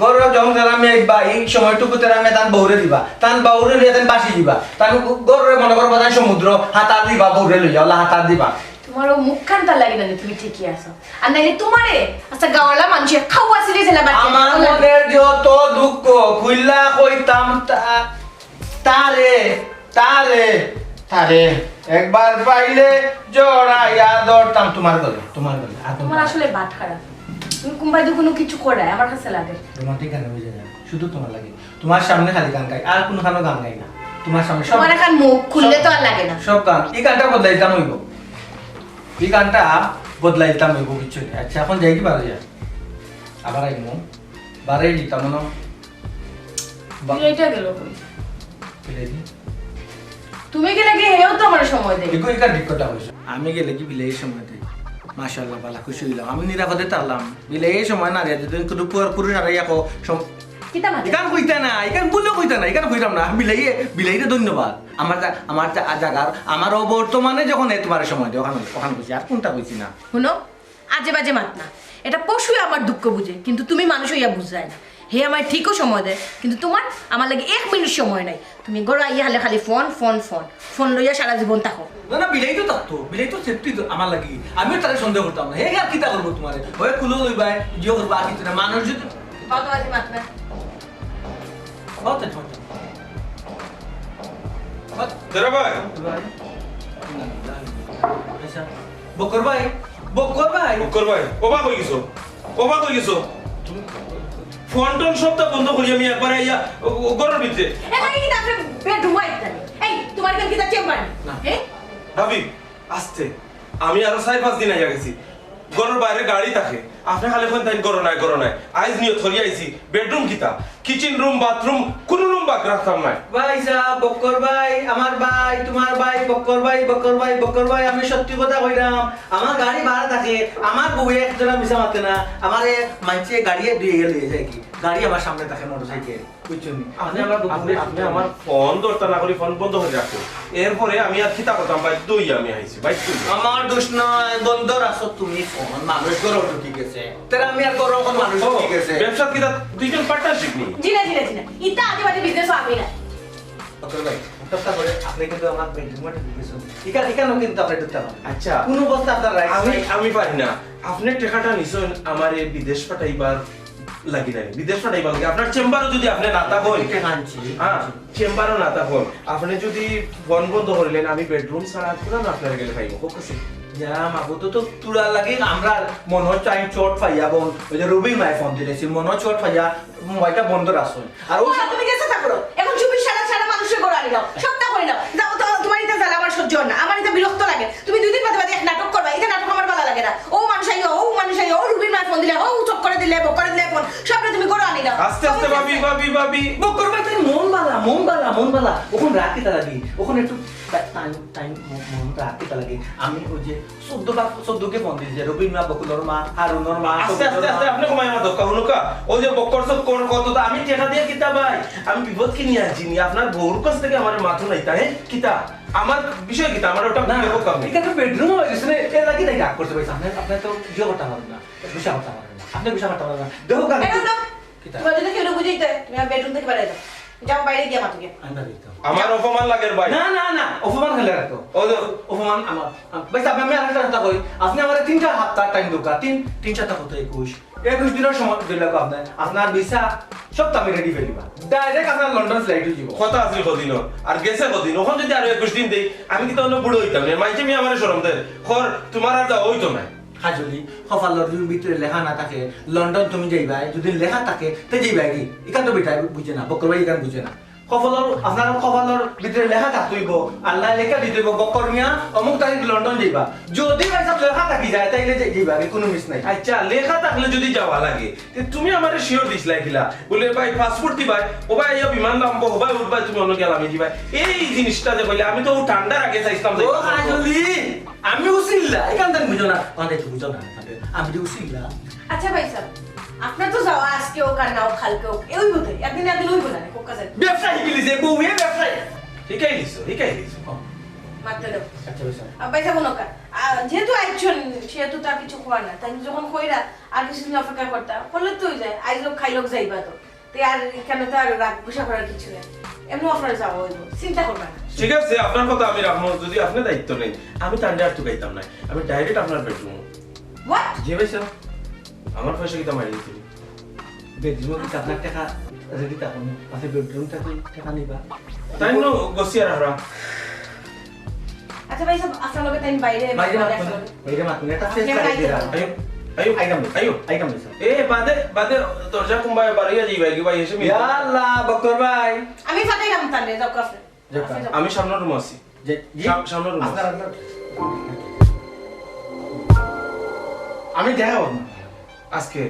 ঘরো যখন তেরা মিয়া আইবা, এই সময়টুকু তেরা মিয়া তান বউরে দিবা, তান বউরে লইয়া তান বাসি দিবা, তান ঘররে মনে করবা তান সমুদ্র, হাতা দিবা, বউরে লইয়া ওলা হাতা দিবা। তুমার অউ মুখখান তার লাগি না, তুমি ঠিকই আছো। আর নাইলে তুমারে আচ্ছা গাওয়ালা মানুষে খাওয়া ছিলে ছিলে বাকি আমার মনের যত দুঃখ খুইলা কইতাম তা-, তারে, তারে, তারে একবার পাইলে জড়াইয়া ধরতাম তুমার গলে, তুমার গলে। আর তুমার আসলে বাট খারাপ। তুমি কুম্বাই তো কুনু কিছু করায় আমার কাছে লাগে। রোমান্টিক গান অইযায়, শুধু তুমার লাগি। তুমার সামনে খালি গান গাই, আর কুনু গানো গান গাই না। তুমার সামনে সব, তুমার এখন মুখ খুললে তো আর লাগে না। সব গান। এই গানটা বদলাইতাম অইবো, এই গানটা বদলাইতাম অইবো, বুঝছো নি? আচ্ছা, এখন যাই কি বারে যা, আবার আইমু, বারে দিতাম মনো। বিলাইটা গেল কই? বিলাইটা? তুমি গেলে কি হেও তো আমার সময় দেয়। এগো, এখান ঠিক কথা কইছো। আমি গেলে কি বিলাই সময় দেয়? মাশাআল্লাহ, বালা খুশি অইলাম। আমি নিরাপদে থাকলাম। বিলাই সময় না দেয়, যদি কুনু পুর-, পুরুষ আর ইয়াকো সম-, কিতা মাতে? এখান কইতা না, এখান ভুলে কইতা না, এখান কইতাম না। আমি বিলাইয়ে, বিলাইরে ধন্যবাদ। আমার জা-, আমার জা-, জাগার, আমার অবর্তমানে যখন এ তুমার সময় দেয়, ওখানে, ওখানে কইছি, আর কুনটা কইছি না। হুনো, আজে বাজে মাত না। এটা পশুয়ে আমার দুঃখ বুঝে, কিন্তু তুমি মানুষ অইয়া বুঝরায় না। হে আমায় ঠিকও সময় দেয়, কিন্তু তুমার আমার লাগি এক মিনিট সময় নাই। তুমি ঘরো আইয়া হালে খালি ফোন, ফোন, ফোন। ফোন লইয়া সারা জীবন থাকো। না, না, বিলাই তো থাকতো, বিলাই তো সেফটি তো আমার লাগি। আমিও তারে সন্দেহ করতাম না। হে আর কিতা করবো তুমারে? ওই কুলো লইবায়, জিও করবা, আর কিছু না। মানুষ যদি কত বাজে মাত না। বাদ দে, বাদ দে। বাদ তেরা ভাই, দে ভাই। আচ্ছা, বক্কর ভাই, বক্কর ভাই। বক্কর ভাই, অবাক অই গেছো, অবাক অই গেছো। ফোন টোন সবটা বন্ধ করি আমি একবারে আইয়া ও, ও, ঘরর ভিতরে। এ ভাই, কি তারপরে বেডরুম আইতা? এই, তুমার এখান কিতা চেম্বার? না। হ্যাঁ? ভাবি, আস্তে, আমি আরো চাইর পাঁচ দিন আইয়া গেছি। ঘরর বাইরে গাড়ি থাকে, আপনে খালি কইন তাইন ঘরো নাই, ঘরো নাই। আইজ নিয়ত করি আইছি, বেডরুম কিতা, কিচেন রুম, বাথরুম, কুনু রুম বাকি রাখতাম নায়। ভাই সাহেব, বক্কর ভাই, আমার ভাই, তুমার ভাই, বক্কর ভাই, বক্কর ভাই, বক্কর ভাই, আমি সত্যি কথা কইরাম। আমার গাড়ি ভাড়া থাকে, আমার বউয়ে একজনা মিছা মাতে না, আমারে মাইনষে গাড়িয়ে দুইয়ে লইয়া যায় কি, গাড়ি আমার সামনে থাকে মোটরসাইকেল, বুঝছো নি? আপনে আমার বক্কর আপনে, আপনে আমার ফোন ধরতা না করি ফোন বন্ধ করি রাখো। এরপরে আমি আর কিতা করতাম, বাধ্য অইয়া আমি আইছি, বাধ্য অইয়া। আমার দোষ নাই, বন্ধ রাখছো তুমি ফোন, মানুষ ঘরো ঢুকি গেছে। তেরা আমি আর ঘরো অখন মানুষ ঢুকি গেছে। ব্যবসা কিতা দুইজন পার্টনারশিপ নি? জি না, জি না, জি না। ইতা আজে বাজে বিজনেস আমি না। বক্কর ভাই, একটা করে আপনে কিন্তু আমার বেডরুমে ঢুকি গেছেন। ইখান, ইখানও কিন্তু আপনে ঢুকতে পারেন। আচ্ছা। কুনু অবস্থা আপনার রাইট আমি, নাই। আমি পারি না। আপনে টেকাটা নিছইন আমারে বিদেশ পাঠাইবার লাগি নাই। বিদেশ পাঠাইবার লাগি। আপনার চেম্বারও যদি আপনে না থাকইন, টেকা আনছি। হ্যাঁ, চেম্বারও না থাকইন। আপনে যদি ফোন বন্ধ করিলেন, আমি বেডরুম ছাড়া আর কুনানো আপনার গেলে পাইবো। খুব খুশি। ইয়া মাবুদ, তো, তো তোরা লাগি আমরা মনো চাই চোট পাইয়া বন, ওই যে রুবির মায়ে ফোন দিলেছিল, মনো চোট পাইয়া মোবাইলটা বন্ধ রাখছইন। আর ও, ওই তুমি গেছো তা করো। এখন চুপি সারা সারা মানুষের ঘরে আনি দাও। সবটা করে দাও। যাও তো, তোমার ইতা জ্বালা আমার সহ্য হয় না। আমার ইতা বিরক্ত লাগে। তুমি দুই দিন বাদে বাদে এক নাটক করবা। ইতা নাটক আমার ভালা লাগে না। ও মানুষ আইও, ও মানুষ আইও, ও রুবির মায়ে ফোন দিলে, ও চোখ করে দিলে, বক করে দিলে ফোন। সবটা তুমি ঘরো আনি দাও। আস্তে আস্তে ভাবি, ভাবি, ভাবি। বক্কর ভাই, তাই মন বালা, মন বালা, মন বালা। ওখান রাগ কিতা লাগি? ওখান একটু টা-, টাইম, টাইম, মন, মন রাগ কিতা লাগি? আমি ওই যে চোদ্দ বার, চোদ্দ কে ফোন দিছি যে রবির মা, বকুলর মা, হারুনর মা, আস্তে আস্তে আস্তে আপনে কমাই আমার দক্কা হুনুকা। ওই যে বক্কর চক্কর কত তা আমি টেকা দিয়া কিতা ভাই? আমি বিপদ কিনি আনছি নি? আপনার বউর কাছ থেকে আমার মাথু নাই তা, হ্যাঁ? কিতা? আমার বিষয় কিতা? আমার ওটা না, দেখো কাম। এটা তো বেডরুম অই গেছে না, এর লাগি তাই রাগ করছে ভাই। আপনি, আপনি তো ইয়ে করতে পারেন না, গুসা করতে পারেন না, আপনি গুসা করতে পারেন না। দেখো কাম। এই, না, না। কিতা? তোমার যদি কেউ বুঝাইতে, তুমি আমার বেডরুম থেকে বাইরে যাও। যাও, বাইরে গিয়া মাতো গিয়া। আমি বাইরে যাইতাম। আমার অপমান লাগের ভাই। না, না, না, অপমান খেলে রাখো। ও তো অপমান আমার। ভাই সাহেব, আমি আরেকটা কথা কই, আপনি আমার তিনটা হাপ্তা টাইম দরকার, তিন, তিন সাতা কত, একুশ, একুশ দিনের সময় দিলে আপনি, আপনার ভিসা সব তো আমি রেডি ফেলিবা। ডাইরেক্ট আপনার লন্ডন ফ্লাইট অই যাব। কথা আছিল কদিন, আর গেছে কদিন, ওখান যদি আরো একুশ দিন দেই, আমি কিন্তু অন্য বুড়ো হইতাম না। মাইকে মি আমার শরম দেয়, খর তোমার আর যাওয়া হইতো না। হাজলি, কপালর যদি ভিতরে লেখা না থাকে, লন্ডন তুমি যাইবায়, যদি লেখা থাকে, তে যাইবায় কি? ইখান তো বেটা বুঝে না, বক্কর ভাই ইখান বুঝে না। কপালর, আপনার কপালর ভিতরে লেখা থাকতে হইব, আল্লাহ লেখা দিতে হইব, বক্কর মিয়া অমুক তারিখ লন্ডন যাইবা। যদি ভাই সাহেব লেখা থাকি যায়, তাইলে যে-, যাইবা কি? কোনো মিস নাই। আচ্ছা, লেখা থাকলে যদি যাওয়া লাগে, তে তুমি আমারে শিওর দিছলাই কিলা? বলে, "ভাই, পাসপোর্ট দিবায়, ও ভাই, আইয়া বিমান নামবো, ও ভাই, উঠবায়, তুমি অন্য গেলামি দিবায়।" এই জিনিসটা যে কইলে, আমি তো ও ঠান্ডার আগে চাইছিলাম যে ও হাজলি, আমি উসিল্লা, এখান থেকে বুঝো না, অনেক বুঝো না, আমি যে উসিল্লা। আচ্ছা ভাই সাহেব, আপনার তো যাওয়া আজকে হোক আর না হোক, কালকে হোক, এ হইব তো, একদিন না একদিন হইব না, হোক কাজে। ব্যবসায়ী বিলি যে বউ, এ ব্যবসায়ী। হিকাই দিছো, হিকাই দিছো। মারতে দেব। আচ্ছা ভাই সাহেব। আর ভাই সাহেব, কোনো কা-, আ, যেহেতু আইছন, সেহেতু তো আর কিছু করার না। তাই যখন কইরা আর কিছুদিন অপেক্ষা করতা, করলে তো হই যায়, আইজ লোক খাই লোক যাইবা তো। তে আর এখানে তো আর রাগ গুসা করার কিছু নাই, এমনি আপনার যাওয়া হইব, চিন্তা করবেন না। ঠিক আছে, আপনার কথা আমি রাখবো, যদি আপনি দায়িত্ব নেন, আমি তান্ডে আর তুকাইতাম না, আমি ডাইরেক্ট আপনার বেডরুম। What? জি ভাই সাহেব, আমার পয়সা কিতা মারি দিতে? বেডরুমে কি আপনার টাকা রেডি থাকুন, আপনি বেডরুম থাকি টাকা নিবা। তাই নো, গছিয়ার হারা। আচ্ছা ভাই সাহেব, আপনার লগে তাই বাইরে বাইরে বাইরে মাত করুন, বাইরে মাত করুন, একটা আপনি চেষ্টা আর করে আইতে দিলাম। পারবেন। আইও, আইও, আইতাম না, আইও। আইতাম না, স্যার। এ, বাদে, বাদে দরজা কুম্বায় বাড়িয়ে যাইবা, কি ভাই, এসে মিলবা। ইয়া আল্লাহ, বক্কর ভাই। আমি ফাটাইলাম তাহলে, যাও আপনি। যাও, আপনি যাও। আমি সামনের রুমে আছি। যে, জি? সাম-, সামনের রুমে আছি। আপনার, আপনার। আমি দেখা করব না। আজকে,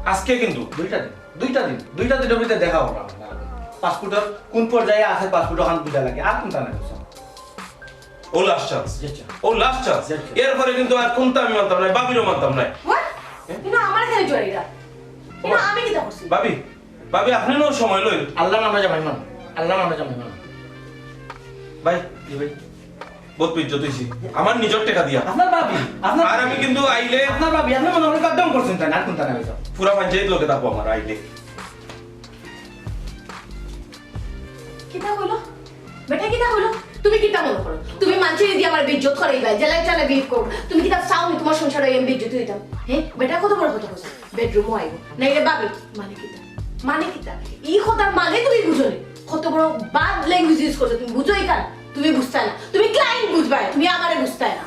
আজকে কিন্তু। দুইটা দিন, দুইটা দিন, দুইটা দিনের ভিতরে দেখা করব না। পাসপোর্টের কোন পর্যায়ে আছে, পাসপোর্ট ওখান বুঝা লাগে, আর কোনটা না, স্যার? ও লাস্ট চান্স। জি, স্যার। ও লাস্ট চান্স। জি, স্যার। এরপরে কিন্তু আর কোনটা আমি মানতাম না, ভাবিরও মানতাম না। What? হ্যাঁ? কিন্তু আমার এখানে জড়াইরা। কিন্তু ও, আমি কিতা করছি? ভাবি, ভাবি, আপনি না সময় লইন। আল্লাহ নামে জামাই মান। আল্লাহ নামে জামাই মান। ভাই, জি ভাই। বহুত বেইজ্জত হইছি। আমার নিজের টাকা দিয়া। আপনার ভাবি, আপনার আর আমি কিন্তু আইলে আপনার ভাবি, আপনি মনে হয় কদম করছেন তাই না? আর কোনটা না, স্যার? পুরা পঞ্চায়েত লোকে থাকবো আমার আইলে। কিতা কইলো? বেটা কিতা কইলো? তুমি কিতা মনে করো? তুমি মানষে যদি আমার বেইজ্জত করাইবা, জেলায় চালে বিয়ে করো, তুমি কিতা চাও নি তোমার সংসারে আমি বেইজ্জত হইতাম? হ্যাঁ? বেটা কত বড় কথা কইছে? বেডরুমও আইব। নাই রে ভাবি, মানে কিতা? মানে কিতা? এই কথার মানে তুমি বুঝো নি? কত বড় বাদ ল্যাঙ্গুয়েজ ইউজ করছো, তুমি বুঝো ইখান? তুমি বুঝতায় না। তুমি ক্লায়েন্ট বুঝবায়, তুমি আমারে বুঝতায় না।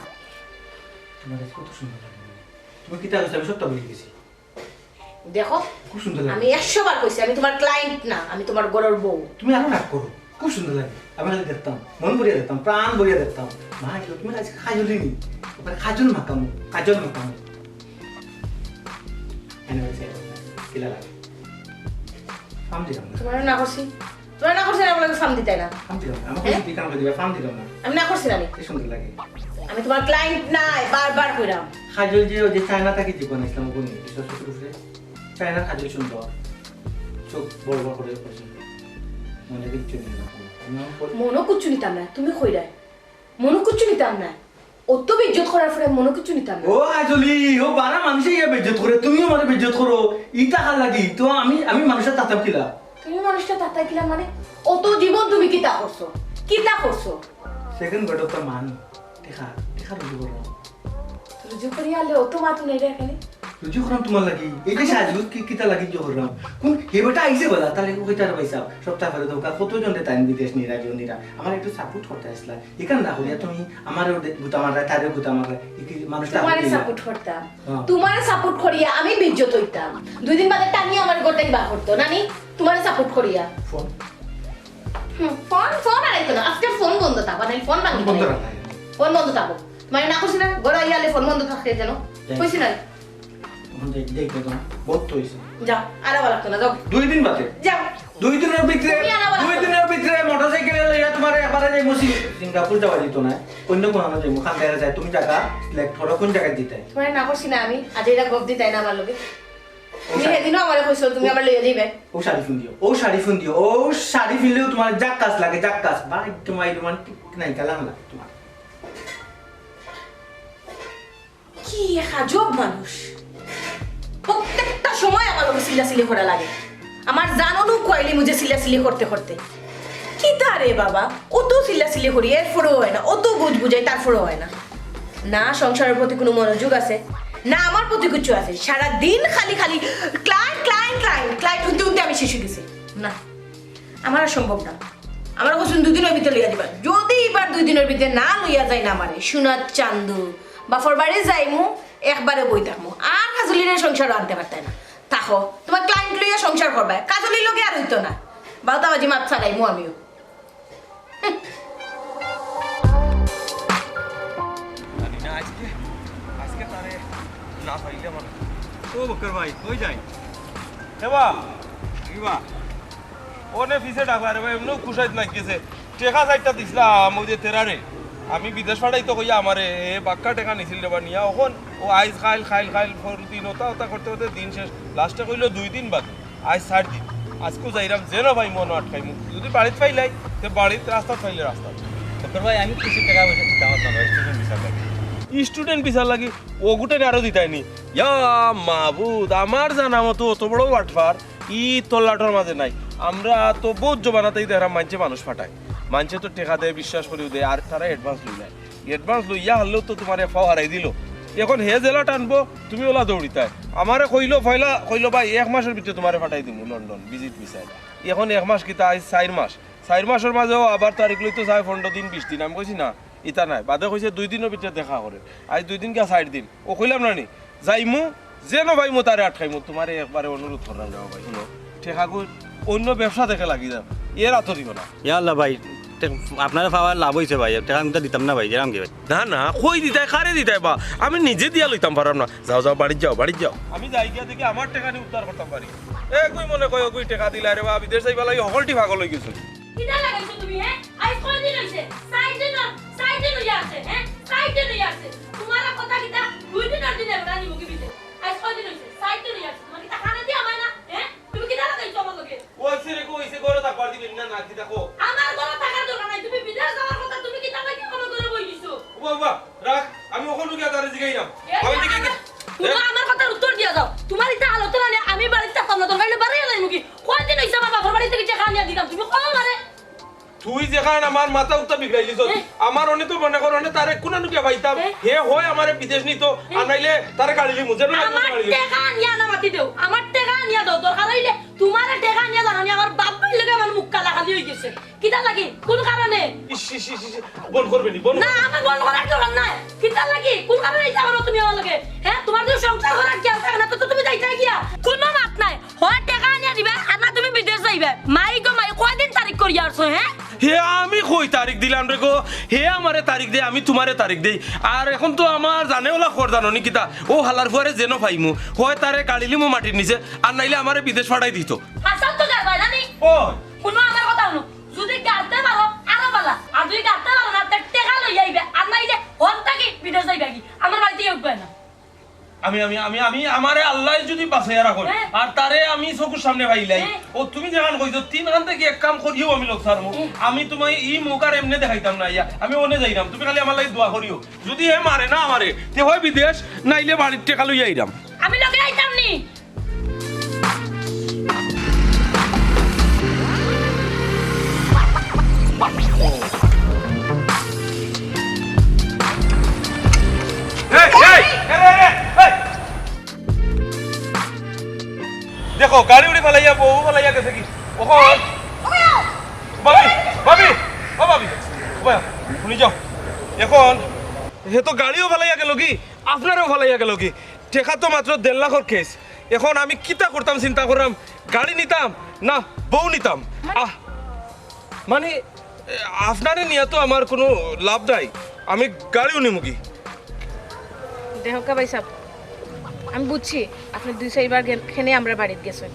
তোমার কাছে কত সুন্দর লাগে। তুমি কিতা কইছো? আমি সবটা বুঝে গেছি। দেখো, খুব সুন্দর লাগে। আমি একশো বার কইছি, আমি তোমার ক্লায়েন্ট না, আমি তোমার ঘরর বউ। তুমি আরো রাগ করো, খুব সুন্দর লাগে। আমি খালি দেখতাম, মন ভরিয়া দেখতাম, প্রাণ ভরিয়া দেখতাম। মা, কেউ তুমি আজকে কাজল নি? ওখানে কাজল মাখামো, কাজল মাখামো। এনে বলছে, কিলা লাগে? ফাম দিলাম না। তোমার না করছি? তোমার না করছি না বলে ফাম দিতায় না। ফাম দিলাম না। আমার হ্যাঁ? খুশি দিতাম না, দিবা, ফাম দিলাম না। আমি না করছি না নি। কি সুন্দর লাগে। আমি তোমার ক্লায়েন্ট নায়, বারবার কইরাম। কাজল যে ওই যে চায়না থাকি জীবন ইসলাম বনি, বিশ্বাস করতে পারে। চায়না কাজল সুন্দর। চোখ বড় বড় করে পছন্দ। মনে কিচ্ছু নেই না। আমি আমার পর- মনও কিচ্ছু নিতাম না, তুমি কইরায়। মনও কিচ্ছু নিতাম না। অত বেইজ্জত করার পরে মনও কিচ্ছু নিতাম না। ও আজলি, ও বারা মানুষে ইয়া বেইজ্জত করে, তুমিও মানে বেইজ্জত করো। ইতা হার লাগি, তো আমি, আমি মানুষের তাতাম কিলা? তুমি মানুষটা তাতাই কিলা মানে? অত জীবন তুমি কিতা করছো? কিতা করছো? সেকেন্ড বেডত তার মা নি। দেখা, দেখা রুজু করো। রুজু করি আলে অত মা তো নেই রে এখানে। রুজু করাম তোমার লাগি। এই যে সাজু কি, কিতা লাগি যে করলাম? কোন হে বেটা আইছে বলা? তাহলে ওকে তার পয়সা। সপ্তাহ করে দোকা কত জন রে তাই বিদেশ নিরা, জীবন নিরা। আমার একটু সাপোর্ট করতে আসলা। ইখান না করিয়া তুমি আমারেও দে-, গুতা মাররায়, তারেও গুতা মাররায়। ই কি মানুষটা তোমারে আপনি সাপোর্ট করতাম। হ্যাঁ। তোমারে সাপোর্ট করিয়া আমি বেইজ্জত হইতাম। দুই দিন বাদে টানিয়া আমার ঘর থাকি বার করতো, নানি? তোমারে সাপোর্ট করিয়া। ফোন। হুম, ফোন, ফোন আর আইতো না। আজকে ফোন বন্ধ থাকবা, নাইলে ফোন ভাঙি বন্ধ দিলাই। রাখা। ফোন বন্ধ থাকবো। তোমারে না কইছি না? ঘরে আইয়া আলে ফোন বন্ধ থাকে যেন। যাই। কইছি না? এখন যাই, যাই, যাই, যাই। বহুত তো হইছে। যাও, আর আবার লাগতো না, যাও। দুই দিন বাদে? যাও। দুই দিনের ভিতরে, তুমি আর আবার দুই দিনের ভিতরে মোটরসাইকেলে লইয়া তোমার একবারে যাইমু সি-, সিঙ্গাপুর যাওয়া যেত না। অন্য কোনো আমরা যাইমু, খান দেখা যায়, তুমি জায়গা সিলেক্ট করো, কোন জায়গায় দিতে? তোমারে না করছি না আমি, আজ এটা গপ দিতাই না আমার লগে। তুমি সেদিনও আমারে কইছো তুমি আবার লইয়া দিবে। ও শাড়ি ফিন্দিও, ও শাড়ি ফিন্দিও, ও শাড়ি ফিনলেও তোমার জাক্কাস লাগে, জাক্কাস। ভাই, তোমার রোমান্টিক নাই, কালাম লাগে তোমার। কি এক আজব মানুষ, প্রত্যেকটা সময় আমার লগে চিল্লাচিল্লি করা লাগে। আমার জানও নু কইলি মুঝে চিল্লাচিল্লি করতে করতে। কিতা রে বাবা, অত চিল্লাচিল্লি করি, এরপরেও হয় না, অত বুঝ বুঝাই, তারপরেও হয় না। না সংসারের প্রতি কোনো মনোযোগ আছে, না আমার প্রতি কিছু আছে। সারা দিন খালি খালি ক্লায়েন্ট, ক্লায়েন্ট, ক্লায়েন্ট, ক্লায়েন্ট হুনতে হুনতে আমি শেষ অই গেছি। না, আমার আর সম্ভব না। আমার কইছইন দুই দিনর ভিতরে লইয়া দিবা। যদি এবার দুই দিনর ভিতরে না লইয়া যায় না আমারে, সোনার চান্দু, বাপর বাড়ি যাইমু, একবারে বই থাকমু। আর কাজলিরে সংসারও আনতে পারতায় না। থাকো, তোমার ক্লায়েন্ট লইয়া সংসার করবায়, কাজলির লগে আর অইতো না। বাউতা বাজি মাত ছাড়াইমু আমিও। জানি না আজকে, আজকে তারে না পাইলে আমার। ও বক্কর ভাই, কই যাই? এ বা, কি বা? ওনে পিছে ডাকলা রে ভাই, এমনেও খুশাইত লাগি গেছে। টেকা চাইরটা দিছলাম, ওই যে তেরারে। আমি বিদেশ পাঠাইতো কইয়া আমারে, এ বাক্কা টেকা নিছিল রে বা নিয়া। অখন ও আইজ খাইল, খাইল, খাইল, পরদিন ওটা, ওটা করতে করতে দিন শেষ। লাস্টে কইলো দুই দিন বাদে। আইজ চাইর দিন। আইজকু যাইরাম, যেন ভাই মনো আটকাইমু। যদি বাড়িত পাইলাই, তে বাড়িত, রাস্তাত পাইলে রাস্তাত। বক্কর ভাই, আমি কিছু টেকা পয়সা দিতাম পারতাম না, স্টুডেন্ট ভিসার লাগি। স্টুডেন্ট ভিসার লাগি? অগুটারে আরো দিতায়নি। ইয়া মাবুদ, আমার জানা মতো অত বড় বাটপার ই তল্লাটর মাঝে নাই। আমরা তো বউত জমানাতেই দেখরাম মানষে মানুষ পাঠায়। মানষে তো টেকা দেয়, বিশ্বাস করিও দেয়, আর তারা অ্যাডভান্স লই নেয়। অ্যাডভান্স লইয়া হারলেও তো তোমার এক পাও হারাই দিল। এখন হে যেলা টানবো, তুমি ওলা দৌড়িতায়। আমারে কইলো, পয়লা কইলো, "ভাই, এক মাসর ভিতরে তোমারে পাঠাই দিমু লন্ডন ভিজিট ভিসায়।" এখন এক মাস কিতা, আইজ চাইর মাস। চাইর মাসর মাঝেও আবার তারিখ লইতো চায় পনরো দিন, বিশ দিন। আমি কইছি, "না, ইতা নায়।" বাদে কইছে, "দুই দিনর ভিতরে দেখা করে।" আইজ দুই দিন গিয়া চাইর দিন। ও কইলাম না নি, যাইমু, যেন পাইমু তারে আটকাইমু। তোমারে একবারে অনুরোধ করলাম রে ভাই, হুনো, টেকাগু অন্য ব্যবসা দেখে লাগি যাও, এর আতো দিও না। ইয়া আল্লাহ ভাই, তে-, আপনারে পাওয়ায় লাভ অইছে ভাই, টেকা আমি তো দিতাম না ভাই, গেলাম গি ভাই। না, না, কই দিতায়, কারে দিতায় বা? আমি নিজে দিয়া লইতাম পারলাম না। যাও, যাও, বাড়িত যাও, বাড়িত যাও। আমি যাই গিয়া দেখি আমার টেকা নি উদ্ধার করতাম পারি। এ, কই মনে কয়, কই টেকা দিলা রে বা, বিদেশ যাইবার লাগি হকলটি পাগল অই গেছে। কিতা লাগাইছো তুমি, হে? আইজ কয়দিন অইছে? চাইর দিন, চাইর দিন অইয়া আছে, হে? চাইর দিন অইয়া আছে। তোমার কথা কিতা? দুই দিনর দিনে বেটা নিমুখী বিদেশ। আইজ কয়দিন অইছে? চাইর দিন অইয়া আছে। তোমার কিতা কানে দিয়া হয় না, হে? তুমি কিতা লাগাইছো আমার লগে? অইছে রে, অইছে, ঘরো থাকবার দিবেন না, না, কিতা কও? আমার ঘরো থাকার দরকার নাই। তুমি বিদেশ যাওয়ার কথা, তুমি কিতা লাগি আমার ঘরো বই দিছো? ও বাবা, রাখ, আমি অখন গিয়া তারে জিগাইরাম। এ, আমি দিকে আমার, তুমি আমার কথার উত্তর দিয়া যাও। তোমার ইতা হালত না, আমি বাড়িত থাকতাম না, দরকার অইলে বাড়ি যাইমুগি। কয়দিন অইছে আমার বাপর বাড়ি থাকি টেকা আনিয়া দিলাম, তুমি কও আমারে? তুই যেখান আমার মাথা উত্তা বিগড়াই দিছস, এ? আমার অনে তো মনে কর, অনে তারে কুনানু গিয়া পাইতাম। এ? হে হয় আমারে বিদেশ নিতো, এ? আর নাইলে তারে গাড়ি লিমু, যেন আমার গাড়ি লিমু। টেকা আনিয়া না মাতি দেও, আমার টেকা আনিয়া দেও, দরকার অইলে তোমারে টেকা আনিয়া জানানি আমার বাপ ভাইর লগে আমার মুখ কালা কালি অই গেছে। কিতা লাগি? কোন কারণে? ইস, ইস, ইস, ইস, বন্ধ করবে নি, বন্ধ না, করবে। আমার বন্ধ করার দরকার নাই। কিতা লাগি? কোন কারণে ইতা করো তুমি আমার লগে? হে, তোমার যদি সংসার করার খেয়াল থাকে না, তো, তো তুমি যাইতায় গিয়া। কোনো মাত নাই। হয় টেকা আনিয়া দিবা, আর না তুমি বিদেশ যাইবা। মাই গো মাই, কয়দিন তারিখ করিয়া আছো, হে? হে, আমি কই তারিখ দিলাম রে গো? হে আমারে তারিখ দেয়, আমি তোমারে তারিখ দেই। আর এখন তো আমার জানে ওলা খর জানো নি কিতা? ও হালার ফুয়ারে যেন পাইমু, হয় তারে গাড়ি লিমু মাটির নিচে, আর নাইলে আমারে বিদেশ পাঠাই দিত। হাসান তো যার বাইরে নি। ও। শুনো আমার কথা শুনো। যদি গাড়তে পারো, আরো বালা। আর যদি গাড়তে পারো না, তে টেকা লইয়া আইবে। আর নাইলে হন থাকি বিদেশ যাইবা কি? আমার বাড়িতে উঠবে না। আমি, আমি, আমি, আমি, আমারে আল্লায় যদি বাঁচাইয়া রাখো, হ্যাঁ। আর তারে আমি চকুর সামনে পাইলাই, হ্যাঁ। ও তুমি যেখান কইছো, তিনখান থাকি এক কাম করিও আমি লোক ছাড়মু। হ্যাঁ। আমি তোমায় ই মুখ আর এমনে দেখাইতাম না, ইয়া, আমি অনে যাইরাম, তুমি খালি আমার লাগি দোয়া করিও। যদি হে মারে না আমারে, তে হয় বিদেশ, নাইলে বাড়ির টেকা লইয়া আইরাম। আমি লগে আইতাম নি। এই, এই, এই, এই, এই, এই। দেখো, গাড়ি উড়ি ফালাইয়া, বউ ফালাইয়া গেছে কি? ওখন। ভাবি, ভাবি, ও ভাবি, ও ভাই, শুনি যাও। এখন হে তো গাড়িও ফালাইয়া গেল কি, আপনারেও ফালাইয়া গেল কি? টেকা তো মাত্র দেড় লাখর কেস। এখন আমি কিতা করতাম চিন্তা করলাম, গাড়ি নিতাম না বউ নিতাম। আহ, মানে, এ, আপনারে নিয়া তো আমার কোনো লাভ নাই, আমি গাড়িও নিমুগি। দেখউক্কা ভাইসাব, আমি বুঝছি আপনি দুই চাইরবার গেন-, খেনে আমরার বাড়িত গেছইন।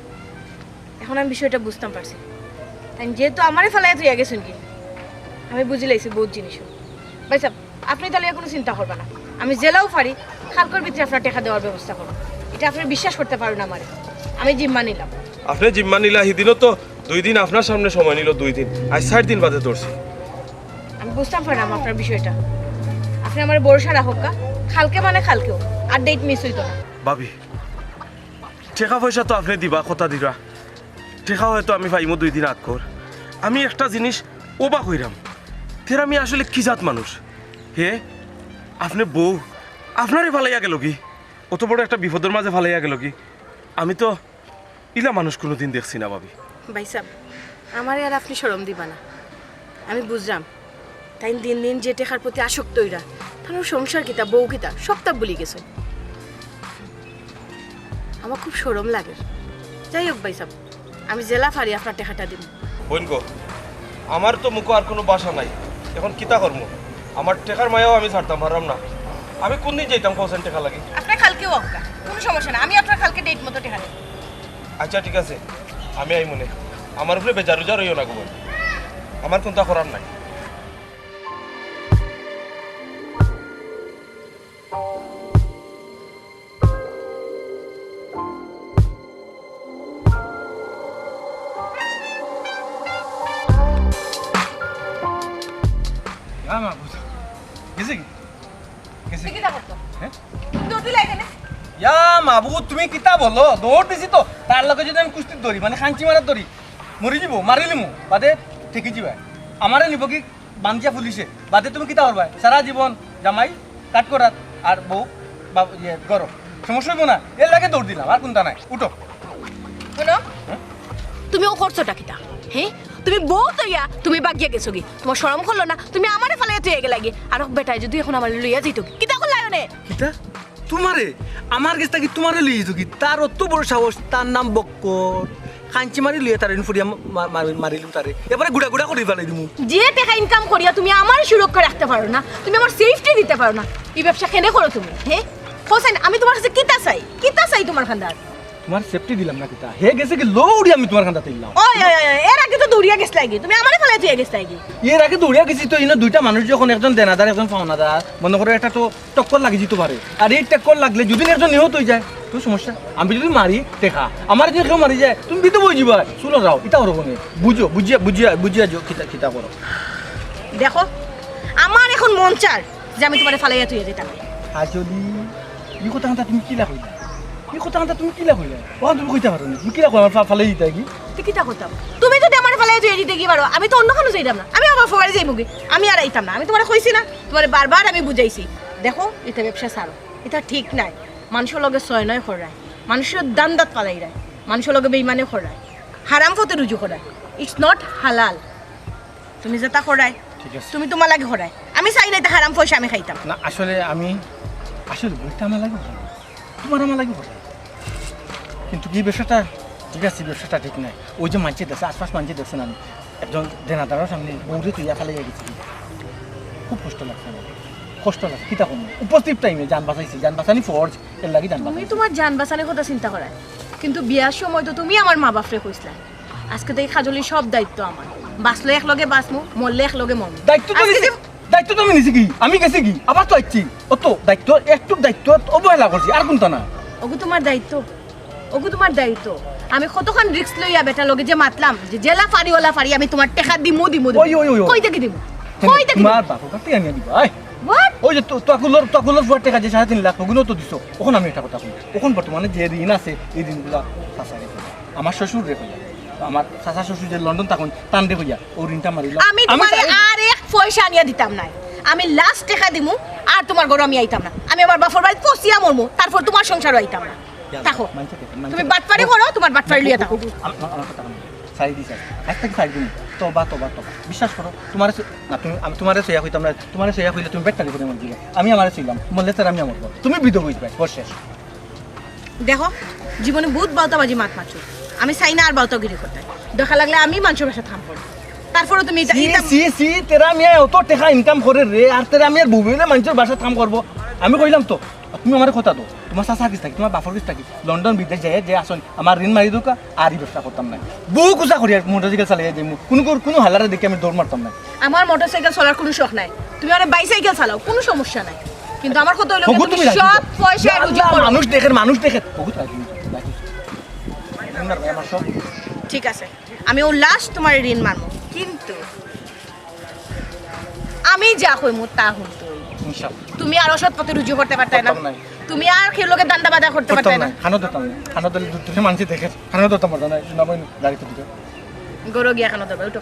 এখন আমি বিষয়টা বুঝতাম পারছি। তাইন যেহেতু আমারে ফালাইয়া থইয়া গেছইন কি, আমি বুঝিলাইছি বউত জিনিসও। ভাইসাব, আপনি তাইলে কোনো চিন্তা করবা না, আমি যেলাউ পারি কালকর ভিতরে আপনার টেকা দেওয়ার ব্যবস্থা করমু। ইটা আপনি বিশ্বাস করতা পারইন আমারে। আমি জিম্মা নিলাম। আপনে জিম্মা নিলা, হিদিনও তো দুই দিন আপনার সামনে সময় নিল, দুই দিন, আইজ চাইর দিন বাদে ধরছি। আমি বুঝতাম পারলাম আপনার বিষয়টা। আপনে আমারে ভরসা রাখউক্কা, কালকে মানে কালকেউ, আর ডেট মিস অইতো না। ভাবি, টেকা পয়সা তো আপনে দিবা, কথা দিরা, টেকা হয়তো আমি পাইমু দুই দিন আগর। আমি একটা জিনিস অবাক অইরাম, তেরা মিয়া আসলে কি জাত মানুষ? হে, আপনে বউ, আপনারে ফালাইয়া গেলোগি, অত বড় একটা বিপদর মাঝে ফালাইয়া গেলোগি। আমি তো ইলা মানুষ কুনুদিন দেখছি না, ভাবি। ভাইসাব, আমারে আর আপনে শরম দিবা না। আমি বুঝরাম, তাইন দিন দিন যে টেকার প্রতি আসক্ত অইরা, তান সংসার কিতা, বউ কিতা, সবতা ভুলি গেছইন। আমার খুব শরম লাগের। যাই হউক ভাইসাব, আমি যেলা পারি আপনার টেকাটা দিমু। বইন গো, আমার তো মুখো আর কুনু ভাষা নাই, এখন কিতা করমু? আমার টেকার মায়াও আমি ছাড়তাম পাররাম না। আমি কুনদিন যাইতাম কওছেন টেকা লাগি? আপনে কালকেউ আউক্কা, কুনু সমস্যা না, আমি আপনার কালকে ডেট মতো টেকা দিমু। আচ্ছা, ঠিক আছে, আমি আইমুনে। আমার উপরে বেজার উজার অইও না গো বইন, আমার কুন্তা করার নাই। ইয়া মাবুদ, গেছে কি? গেছে তুমি কি? কিতা করতো? হ্যাঁ? তুমি দৌড় দিলা কেনে? ইয়া মাবুদ, তুমি কিতা বলো? দৌড় দিছি তো। তার লগে যদি আমি কুস্তি ধরি, মানে খাঞ্চি মারাত ধরি, মরি যিবো, মারিলিমু, বাদে ঠেকি যিবা। আমারে নিবো কি বান্ধিয়া পুলিশে? বাদে তুমি কিতা করবায়? সারা জীবন জামাই কাটকরাত আর বউ বা-, ইয়ে, ঘরো। সমস্যা অইবো না? এরলাগি দৌড় দিলাম, আর কুন্তা নাই। উঠো। হুনো, হ্যাঁ? তুমি অউ করছোটা কিতা? হ্যাঁ? তুমি বউ থইয়া তুমি ভাগিয়া গেছোগি। তুমার শরম করলো না? তুমি আমারে ফালাইয়া থইয়া গেলাগি। আর অউ বেটায় যদি এখন আমারে লইয়া যাইতো, কিতা করলায় অনে? কিতা? তুমারে? আমার গেছ থাকি তুমারে লইয়া যাইতো কি? তার অত বড় সাহস, তার নাম বক্কর। খাঞ্চি মারি লইয়া তারে ফুড়িয়া মা-, মা-, মারি-, মারিলিমু তারে। এবারে গুড়া গুড়া করি ফালাই দিমু। যে টেকা ইনকাম করিয়া তুমি আমার সুরক্ষা রাখতে পারো না, তুমি আমার সেফটি দিতে পারো না, ই ব্যবসা কেনে করো তুমি? হে? হোসেন, আমি তুমার কাছে কিতা চাই? কিতা চাই তুমার কান্দাত? তুমার সেফটি দিলাম না কিতা? হে গেছে কি লউড়ি আমি তুমার কান্দাত দিলাম। ওই, ওই, ওই, ওই, এর আগে তো দৌড়িয়া গেছলাগি। তুমি আমারে ফালাই থইয়া গেছলাগি। এর আগে দৌড়িয়া গেছি তো, ইনো দুইটা মানুষ যখন, একজন দেনাদার, একজন পাওনাদার, মনে করো একটা তো টক্কর লাগি যিতো পারে। আর ই টক্কর লাগলে যদি একজন নিহত অইযায়, তো সমস্যা। আমি যদি মারি টেকা, আমারে যদি কেউ মারি যায়, তুমি বিধবা অইযিবায়। চুলো যাও, ইতা করো কোনে? বুঝো, বুঝিয়া, বুঝিয়া, বুঝিয়া যাও, কিতা, কিতা করো। দেখো, আমার এখন মন চার যে আমি তুমারে ফালাইয়া থইয়া যাইতাম। আজলি, ই কথা কান্তা তুমি কিলা কইলা? ই কথা কান্তা তুমি কিলা কইলা? অখন তুমি কইতা পারো না। তুমি কিলা কইলা? আমার ফা-, ফালাই দিতায় গি? তে কিতা করতাম? তুমি যদি আমারে ফালাইয়া থইয়া যিতায় গি পারো, আমি তো অন্য খানো যাইতাম না। আমি আমার বাফর বাড়ি যাইমুগি। আমি আর আইতাম না। আমি তুমারে কইছি না? তুমারে বারবার আমি বুঝাইছি। দেখো, ইতা ব্যবসা ছাড়ো। ইতা ঠিক নায়। মানষর লগে ছয় নয় কররায়। মানষরে ধান্দাত ফালাইরায়। মানষর লগে বেইমানি কররায়। হারাম পথে রুজি কররায়। It's not হালাল। তুমি যেতা কররায়, ঠিক আছে। তুমি তুমার লাগি কররায়। আমি চাই না ইতা হারাম পয়সা আমি খাইতাম। না, আসলে আমি, আসলে ভুলটা আমার লাগি কররায়। তুমার আমার লাগি কররায়। কিন্তু ই ব্যবসাটা, ঠিক আছে, ই ব্যবসাটা ঠিক নায়। অউ যে মানষে দেখছে, আশপাশ মানষে দেখছে না, আমি একজন দেনাদারর সামনে বউরে থইয়া ফালাইয়া গেছি। খুব কষ্ট লাগছে আমার। কষ্ট লাগছে, কিতা করমু? উপস্থিত টাইমে জান বাঁচাইছি, জান বাঁচানি ফরজ, এরলাগি জান তুমি বাঁচাইছি। তুমার জান বাঁচানির কথা চিন্তা কররায়, কিন্তু বিয়ার সময় তো তুমি আমার মা বাফরে কইছলায়, আজকে থাকি কাজলির সব দায়িত্ব আমার। বাঁচলে একলগে বাঁচমু, মরলে একলগে মরমু। দায়িত্ব তো আজকে নিছি, যে দায়িত্ব তো আমি নিছি গি, আমি গেছি গি, আবার তো আইছি। অত দায়িত্ব, একটুক দায়িত্ব অবহেলা করছি, আর কুন্তা না। অগু তুমার দায়িত্ব, অগু তুমার দায়িত্ব। আমি কতখান রিস্ক লইয়া বেটার লগে যে মাতলাম, যে যেলা পারি অলা পারি আমি তুমার টেকা দিমু, দিমু, দিমু। ওই, ওই, ওই, ওই। কই থাকি দিমু? কেনে? কই থাকি দিমু? তুমার বাফর কাছ থাকি আনিয়া দিবা, আই। What? অউ যে তো-, তকুলর, তকুলর ফুয়ার টেকা যে সাড়ে তিন লাখ, অগুনও তো দিছো। অখন আমি একটা কথা কই, অখন বর্তমানে যে ঋণ আছে, ই ঋণগুলা চাচারে কইয়া, আমার শ্বশুররে কইয়া, আমার চাচা শ্বশুর যে লন্ডন থাকইন, তানরে কইয়া, অউ ঋণটা মারিলাম। আমি আমি তুমারে চাই আর এক পয়সা আনিয়া দিতাম নায়। আমি লাস্ট টেকা দিমু, আর তুমার ঘরো আমি আইতাম না। আমি আমার বাফর বাড়িত পচিয়া মরমু, তারপর তুমার সংসারো আইতাম না। ইয়াল্লা, থাকো। মানষে দেখে, মানষে তুমি দেখে। বাটপারি করো, তুমার বাটপারি লইয়া থাকো। আমার, আমার কথা হুনো। ছাড়ি দিছি। আইজ থাকি ছাড়ি দিমু। তওবা, তওবা, তওবা। বিশ্বাস করো, তুমারে ছ-, না, তুমি, আমি তুমারে ছইয়া কইতাম না, তুমারে ছইয়া কইলে তুমি বেটারি করে মরি যিবায়। আমি আমারে ছইলাম, মরলে তার আমি আমার ঘর। তুমি বিধবা অইযিবায়, বস শেষ। দেখো, জীবনে বউত বাউতাবাজি মাত মাতছো। আমি চাই না আর বাউতাগিরি করতায়। দরকার লাগলে আমি মানষর বাসাত কাম করমু। তারপরেও তুমি ইতা, ছি, ইতা ছি, ছি, তেরা মিয়ায় অত টেকা ইনকাম করের রে, আর তেরা মিয়ার বউ অইলে মানষর বাসাত কাম করবো। আমি কইলাম তো, তুমি আমারে কথা দেও, তুমার চাচার গেছ থাকি, তুমার বাফর গেছ থাকি, লন্ডন বিদেশ যাইয়া যে আছইন, আমার ঋণ মারি দেউক্কা, আর ই ব্যবসা করতাম নায়। বউ কুচা করিয়া মোটরসাইকেল চালাইয়া যাইমু, কুনু কর-, কুনু হালারে দেখি আমি দৌড় মারতাম নায়। আমার মোটরসাইকেল চলার কুনু শখ নাই, তুমি আমারে বাইসাইকেল চালাও, কুনু সমস্যা নাই, কিন্তু আমার কথা অইলো গি, হগু তুমি তুমি রাখি সব দাও। পয়সা ইয়া রুজি আল্লাহ, করো। মানুষ দেখের, মানুষ দেখের। হগু তুমি রাখি দাও, রাখি দাও। না ভাই, আমার সব ঠিক আছে, আমি অউ লাস্ট তুমার ঋণ মানমু, কিন্তু আমি যা কইমু তা হুনতে অইবো। ইনশাল্লাহ। তুমি আর অসৎ পথে রুজি করতে পারতায় না, করতাম না। তুমি আর কেউর লগে ধান্দা বাদা করতে করতাম পারতায় না, না। খানো দিতাম না, খানো দিলে দূর দূরে মানুষ দেখে, খানো দিতাম পারতাম না, না ভাই, গাড়িতে দিতে। ঘরো গিয়া খানো দিবায়, উঠো।